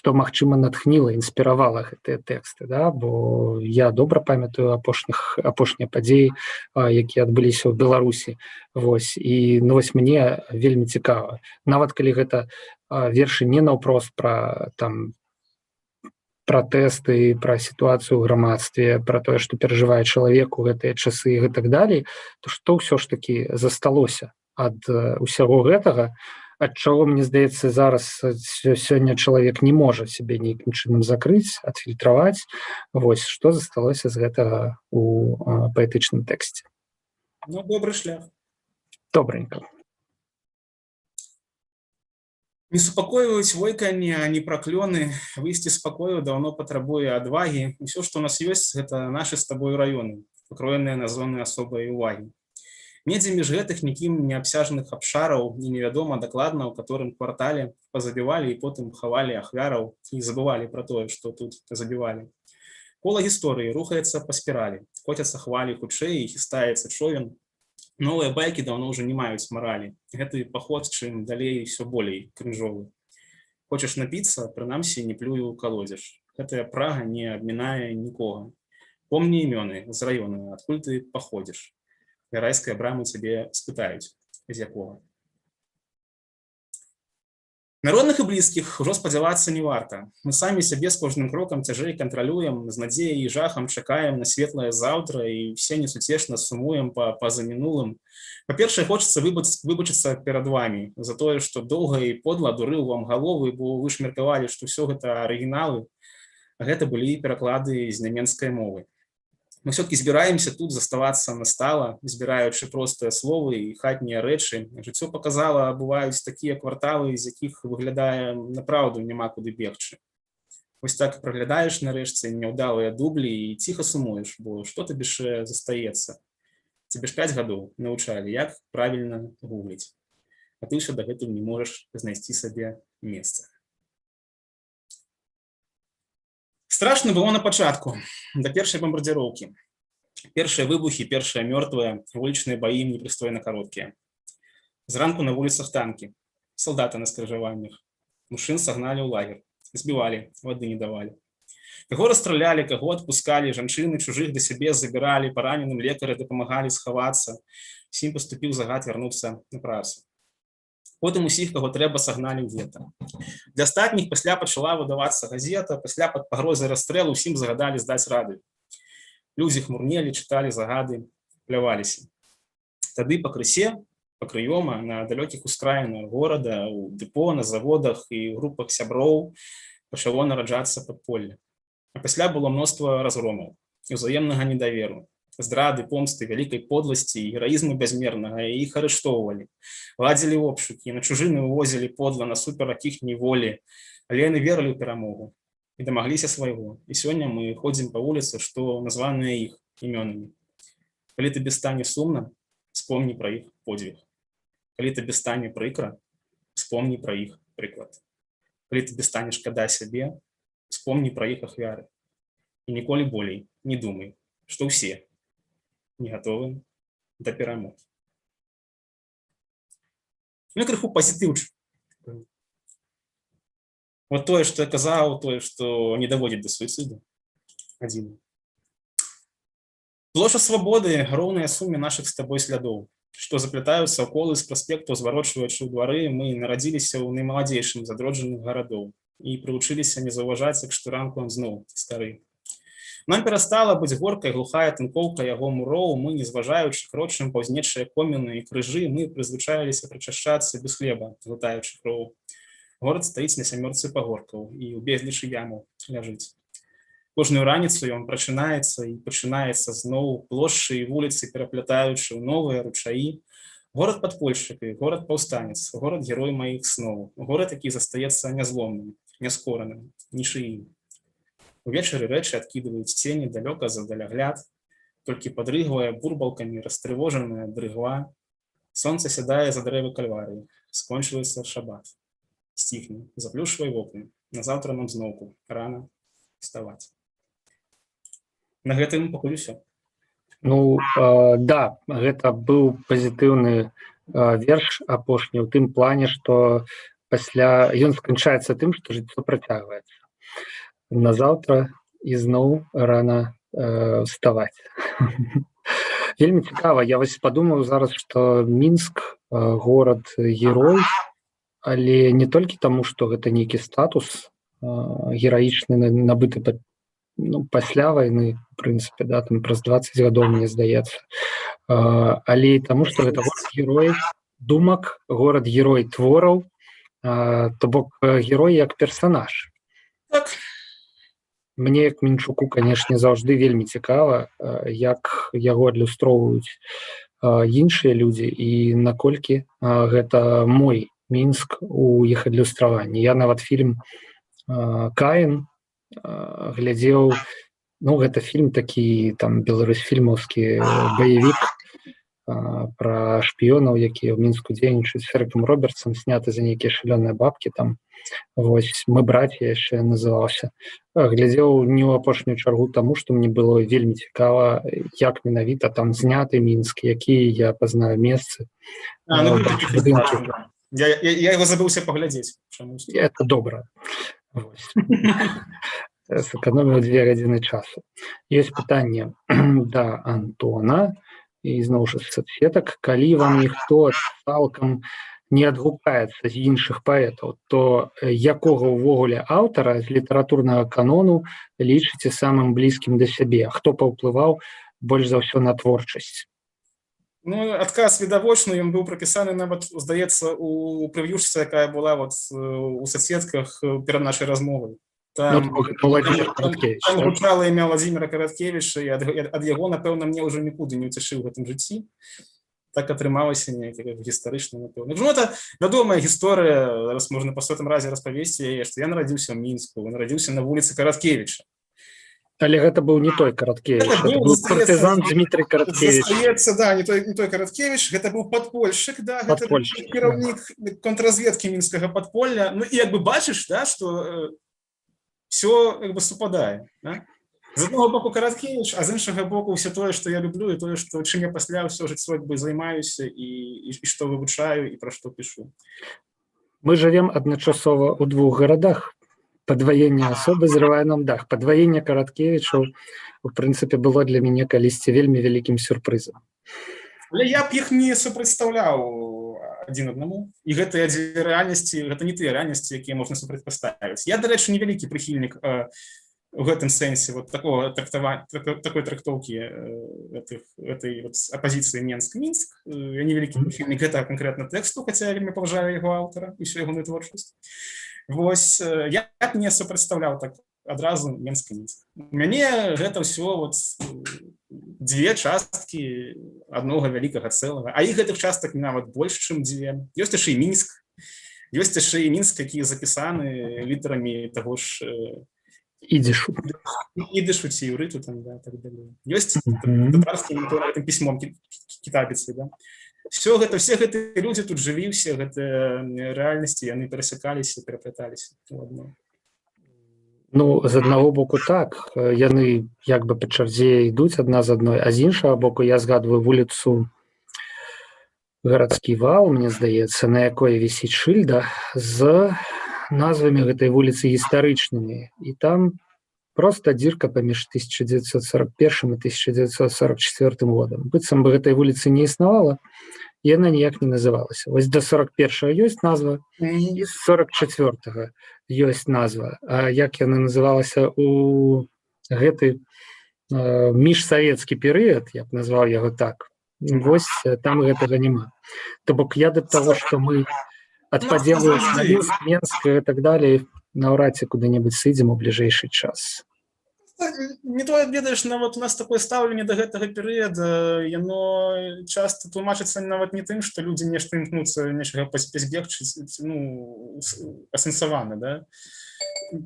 магчыма, натхніла, інспіравала гэтыя тэксты, да? Бо я добра памятаю апошнія падзеі, якія адбыліся ў Беларусі. Вось, і, ну, вось мне вельмі цікава, нават калі гэта вершы не наўпрост пра там пратэсты, пра сітуацыю ў грамадстве, пра тое, што перажывае чалавек у гэтыя часы і гэтак далей, то што ўсё ж такі засталося ад усяго гэтага, ад чаго, мне здаецца, зараз сёння чалавек не можа сябе нейкім чынам закрыць, адфільтраваць. Вось што засталося з гэтага у паэтычным тэксце? Ну, добры шлях. Добренько. Не супакойваюць войканні, ані праклёны, выйсці з пакою даўно патрабуе адвагі. Усё, што ў нас ёсць, гэта нашы з табою раёны, пакроеныя на зоны асобай увагі. Недзе між гэтых нікім не абсяжаных абшараў і невядома дакладна, у каторым квартале пазабівалі і потым хавалі ахвяраў і забывалі пра тое, што тут забівалі. Кола гісторыі рухаецца па спіралі, коцяцца хвалі хутчэй і хістаецца човен. Новыя байкі даўно ўжо не маюць маралі. Гэты паход чым далей, усё болей крынжовы. Хочаш напіцца, прынамсі не плюю ў калодзеж. Гэтая прага не абмінае нікога. Помні імёны з раёна, адкуль ты паходзіш. Ля райскай брамы цябе спытаюць, з якога. На родных і блізкіх ужо спадзявацца не варта. Мы самі сябе з кожным крокам цяжэй кантралюем, з надзеяй і жахам чакаем на светлае заўтра і все несуцешна сумуем па пазамінулым. Па-першае, хочацца выбачыцца перад вамі за тое, што доўга і подла дурыў вам галовы, бо вы ж меркавалі, што ўсё гэта арыгіналы, а гэта былі пераклады з нямецкай мовы. Мы все-таки збіраемся тут заставацца настала, збіраючы простыя словы і хатнія рэчы. Жыццё паказала, бываюць такія кварталы, з якіх, выглядае, напраўду няма куды бегчы. Вось так праглядаеш нарэшце няўдалыя дублі і ціха сумуеш, бо што табе яшчэ застаецца? Цябе ж 5 гадоў навучалі, як правільна гугліць. А ты ўсё дагэтуль не можаш знайсці сабе месца. Страшна было на пачатку, да першай бамбардзіроўкі. Першыя выбухі, першыя мёртвыя, вулічныя баі непрыстойна кароткія. Зранку на вуліцах танкі, салдаты на скрыжаваннях. Мужчын сагналі ў лагер, збівалі, вады не давалі. Каго расстралялі, каго адпускалі, жанчыны чужых да сябе забіралі, параненым лекары дапамагалі схавацца. Усім паступіў загад вярнуцца на працу. Потым усіх, каго трэба, сагналі ў гета. Для астатніх пасля пачала выдавацца газета, пасля пад пагрозай расстрэлу усім загадалі здаць радыё. Людзі хмурнелі, чыталі загады, пляваліся. Тады пакрысе, пакрыёма на далёкіх ускраінах горада, у дэпо, на заводах і ў групах сяброў пачало нараджацца падполле. А пасля было мноства разгромаў, узаемнага недаверу, здрады, помсты, вялікай подласці і гераізму бязмернага, і іх арыштоўвалі. Ладзілі обшукі, на чужыны ўвозілі подла насуперак іхняй волі, але яны верылі ў перамогу і дамагліся свайго. І сёння мы ходзім па вуліцы, што названыя іх імёнамі. Калі табе стане сумна, вспомні пра іх подзвіг. Калі табе стане прыкра, вспомні пра іх прыклад. Калі табе стане шкада сябе, вспомні пра іх ахвяры. І ніколі болей не думай, што ўсе не гатовы да перамогі. Ну, крыху пазітыўчык. Вот тое, што я казаў, тое, што не даводзіць да суіцыду. Адзін. Плошча Свабоды роўная суме нашых з табой слядоў, што заплятаюцца ў колы з праспекту, зварочваючы ў двары. Мы нарадзіліся ў наймаладзейшым з адроджаных гарадоў і прывучыліся не заўважаць, як шторанку он зноў стары. Нам перастала быць горкай глухая тынкоўка яго муроў, мы, не зважаючы, крочым паўз нечыя коміны і крыжы, мы прызвычаіліся прычашчацца без хлеба, глытаючы кроў. Горад стаіць на сямёрцы пагоркаў і ў безлічы ямаў ляжыць. Кожную раніцу ён прачынаецца і пачынаецца зноў, плошчы і вуліцы пераплятаючы ў новыя ручаі. Горад падпольшчык і горад паўстанец, горад герой маіх сноў, горад, які застаецца нязломным, няскораным, нічыім. Увечары рэчы адкідваюць цені далёка за далягляд, толькі падрыгвае бурбалкамі растрывожаная дрыгва. Сонца сядае за дрэвы Кальварыі, скончылася шабат. Сціхні, заплюшвай вокны, назаўтра нам зноўку рана вставаць. На гэтым пакуль усё. Ну, да, гэта быў пазітыўны верш апошні ў тым плане, што пасля ён сканчаецца тым, што жыццё працягваецца. Назаўтра ізноў рана вставаць. Вельмі цікава, я вось падумаў зараз, што Мінск горад герой, але не толькі таму, што гэта нейкі статус гераічны, набыты ну, пасля вайны, в прынцыпе, да, там праз 20 гадоў, мне здаецца, але і таму, што гэта горад герой думак, горад герой твораў, то бок герой як персанаж. Так. Мне як мінчуку, канешне, заўжды вельмі цікава, як яго адлюстроўваюць іншыя людзі і наколькі гэта мой Мінск у іх адлюстраванні. Я нават фільм «Каін» глядзеў, ну, гэта фільм такі там Беларусь фільмаўскі баевік пра шпіёнаў, якія ў Мінску дзейнічаюць, з Эрыкам Робертсам, сняты за нейкія шалёныя бабкі там. Вось «Мы братья» яшчэ называўся. Глядзеў не ў апошнюю чаргу таму, што мне было вельмі цікава, як менавіта там зняты Мінск, якія я пазнаю месцы. А, ну, я его забыўся паглядзець. Это добра, сэканоміў 2 гадзіны часу. Есть пытанне да Антона і зноў жа соцсетак: калі вам ніхто цалкам не адгукаецца з іншых паэтаў, то якога ўвогуле аўтара з літаратурнага канону лічыце самым блізкім да сябе, хто паўплываў больш за ўсё на творчасць? Ну, адказ відавочны, ён быў прапісаны нават, здаецца, у прев'юшцы, якая была вот у соцсетках перад нашай размовай. Там, ну, Владимир Караткевич, там гучала імя Владимира Караткевича, і ад яго, напэўна, мне ўжо нікуды не ўцячы ў гэтым жыцці. Так атрымалася неяк гістарычна, напэўна. Ну, это вядомая гісторыя, зараз можна па сотым разе распавесці яе, што я нарадзіўся ў Мінску, нарадзіўся на вуліцы Караткевича. Але гэта быў не той Караткевич, Это это быў, быў здаецца, партызан Дмітрый Караткевич. Застаецца, да, не той Караткевич, гэта быў падпольшчык, да, гэта Падпольшчык, кіраўнік контрразведкі мінскага падполля. Ну і як бы бачыш, да, что все как бы супадае, да? З аднаго боку Караткевич, а з іншага боку ўсё тое, што я люблю, і тое, што чым я пасля ўсё жыццё як бы займаюся і што вывучаю, і пра што пішу. Мы жывем адначасова ў двух гарадах. Падваенне асобы зрывае нам дах. Падваенне Караткевічаў у прынцыпе было для мяне калісьці вельмі вялікім сюрпрызам. Але я б іх не супрацьстаўляў адзін аднаму, і гэтыя дзве рэальнасці, гэта не тыя рэальнасці, якія можна супрацьпаставіць. Я, дарэчы, невялікі прыхільнік у гэтым сэнсе вот такого трактава такой трактоўкі этой вот апазіцыі Менск Мінск. Я невялікі прыхільнік гэтага канкрэтна тэксту, хаця я вельмі паважаю яго аўтара і всю ягоную творчасць. Вось я б не супрацьстаўляў так адразу Менск і Мінск. У мяне гэта ўсё вот дзве часткі аднога вялікага цэлага, а іх, гэтых частак, нават больш, чым дзве. Ёсць яшчэ і Мінск, ёсць яшчэ і Мінск, які запісаны літарамі таго ж ідзішу. Ідышу ці іўрыту там, да, так далей. Ёсць татарскім гэтым пісьмом, кітабіцы, да. Все гэта, все гэтыя людзі тут жылі, усе гэтыя рэальнасці, яны перасякаліся, перапляталіся ў адно. Ну, з аднаго боку так, яны як бы па чарзе ідуць адна з адной, а з іншага боку я згадваю вуліцу Гарадскі вал, мне здаецца, на якой вісіць шыльда з назвамі гэтай вуліцы гістарычнымі, і там просто дзірка паміж 1941 і 1944 годам, быццам бы гэтай вуліцы не існавала, яна ніяк не называлася. Вось до 41 ёсць назва і з 44 ёсць назва, а як яна называлася у гэты міжсавецкі перыяд, я б назваў яго так, вось там гэтага няма. То бок я да таго, што мы ад Ну, падзелу на заўжды. Мінск, Менск і так далее наўрад ці куды-небудзь сыдзем у бліжэйшы час. Не тое, ведаеш, нават у нас такое стаўленне да гэтага перыяда, яно часто тлумачыцца нават не тым, што людзі нешта імкнуцца нечага пазбегчы, ну, асэнсавана, да,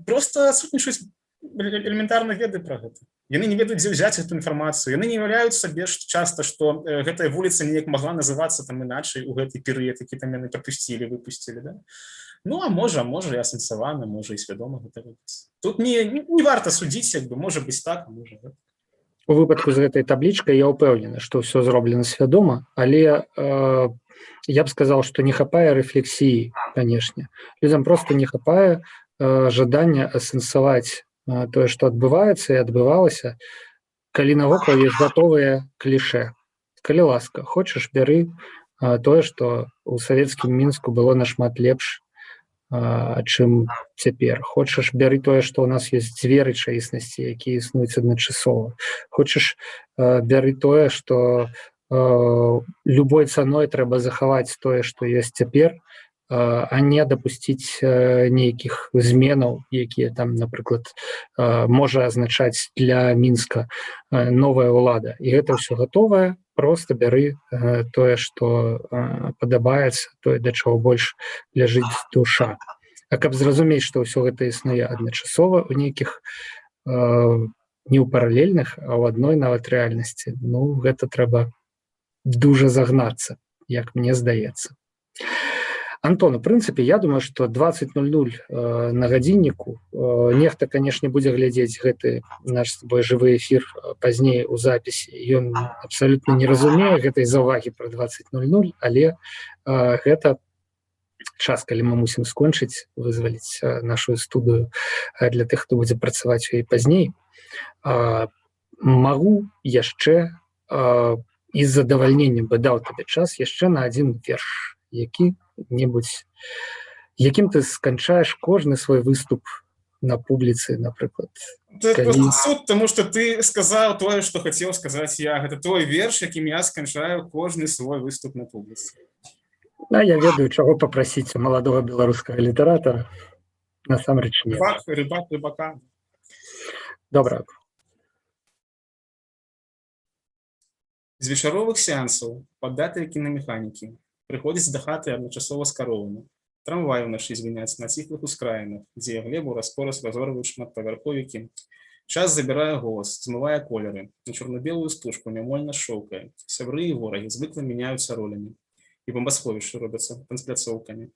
просто адсутнічаюць элементарна веды пра гэта. Яны не ведаюць, дзе ўзяць эту інфармацыю, яны не уяўляюць сабе часта, што гэтая вуліца неяк магла называцца там іначай у гэты перыяд, які там яны прапусцілі, выпусцілі, да. Ну а можа і асэнсавана, можа, і свядома гэта робіцца. Тут не варта судзіць, як бы, можа быць так, а можа гэта. У выпадку з гэтай таблічкай я ўпэўнены, што ўсё зроблена свядома, але я б сказал, што не хапае рэфлексіі, канешне. Людзям просто не хапае жадання асэнсаваць тое, што адбываецца і адбывалася, калі навокал ёсць гатовыя кліше. Калі ласка, хочаш, бяры тое, што ў савецкім Мінску было нашмат лепш, чым цяпер. Хочаш, бяры тое, што ў нас ёсць дзве рэчаіснасці, якія існуюць адначасова. Хочаш, бяры тое, што любой цаной трэба захаваць тое, што ёсць цяпер, а не дапусціць нейкіх зменаў, якія там, напрыклад, можа азначаць для Мінска новая ўлада. І гэта ўсё гатовае. Просто бяры тое, што падабаецца, тое, да чаго больш ляжыць душа. А каб зразумець, што ўсё гэта існуе адначасова ў нейкіх не ў паралельных, а ў адной нават рэальнасці, ну, гэта трэба дужа загнацца, як мне здаецца. Антон, у прынцыпе, я думаю, что 20:00 на гадзінніку. Нехта, конечно, будзе глядзець гэты наш с тобой жывы эфір пазней у запісе, ён абсалютна не разумее гэтай заўвагі про 20:00, але гэта час, калі мы мусім скончыць, вызваліць нашу студыю для тых, хто будзе працаваць у ёй пазней. Магу яшчэ і з задавальненнем бы даў табе час яшчэ на один верш, які-небудзь, якім ты сканчаеш кожны свой выступ на публіцы, напрыклад. Калі суд, тому что ты сказаў тое, что хацеў сказаць я. Гэта той верш, якім я сканчаю кожны свой выступ на публіцы. А я ведаю, чаго папрасіць у маладога беларускага літаратара. Насамрэч не. Рыбак, рыбак рыбака. Добра. З вечаровых сеансаў паддатыя кінамеханікі прыходзіць да хаты адначасова з каровамі. Трамваі ўначы звіняць на ціхлых ускраінах, дзе глебу раз-пораз разорваюць шматпавярховікі. Час забірае голас, змывае колеры, на чорна-белую стужку нямольна шоўкае. Сябры і ворагі звыкла мяняюцца ролямі. І бомбасховішчы робяцца танцпляцоўкамі.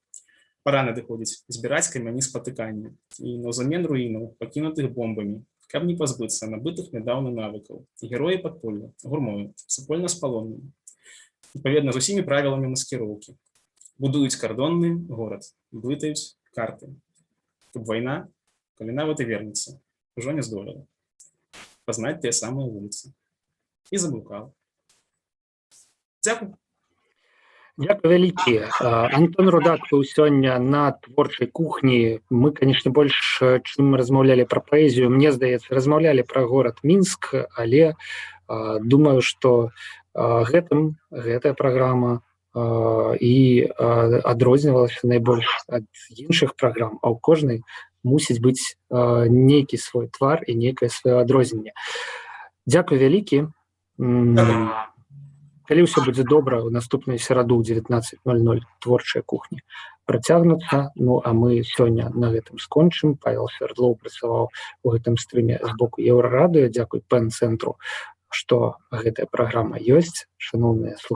Пара надыходзіць збіраць камяні спатыкання і наўзамен руінаў, пакінутых бомбамі, каб не пазбыцца набытых нядаўна навыкаў. Героі падполля, гурмою, супольна з палоннымі. Адпаведна з усімі правіламі маскіроўкі. Будуюць кардонны горад, блытаюць карты. Каб вайна, калі нават і вернецца, ужо не здолела пазнаць тыя самыя вуліцы. І заблукала. Дзякуй. Дзякуй вялікі. Антон Рудак быў сёння на «Творчай кухні». Мы, конечно, больш, чым размаўлялі пра паэзію, мне здаецца, размаўлялі пра горад Мінск, але думаю, што гэтым гэтая праграма і адрознівалася найбольш ад іншых праграм, а ў кожнай мусіць быць нейкі свой твар і нейкае сваё адрозненне. Дзякуй вялікі. Калі ўсё будзе добра, у наступную сераду ў 19:00 «Творчая кухня» працягнуцца. Ну а мы сёння на гэтым скончым. Павел Свердлоў працаваў у гэтым стрыме з боку Еўрарадыё. Дзякуй ПЭН-цэнтру, што гэтая праграма ёсць. Шаноўныя слухачы.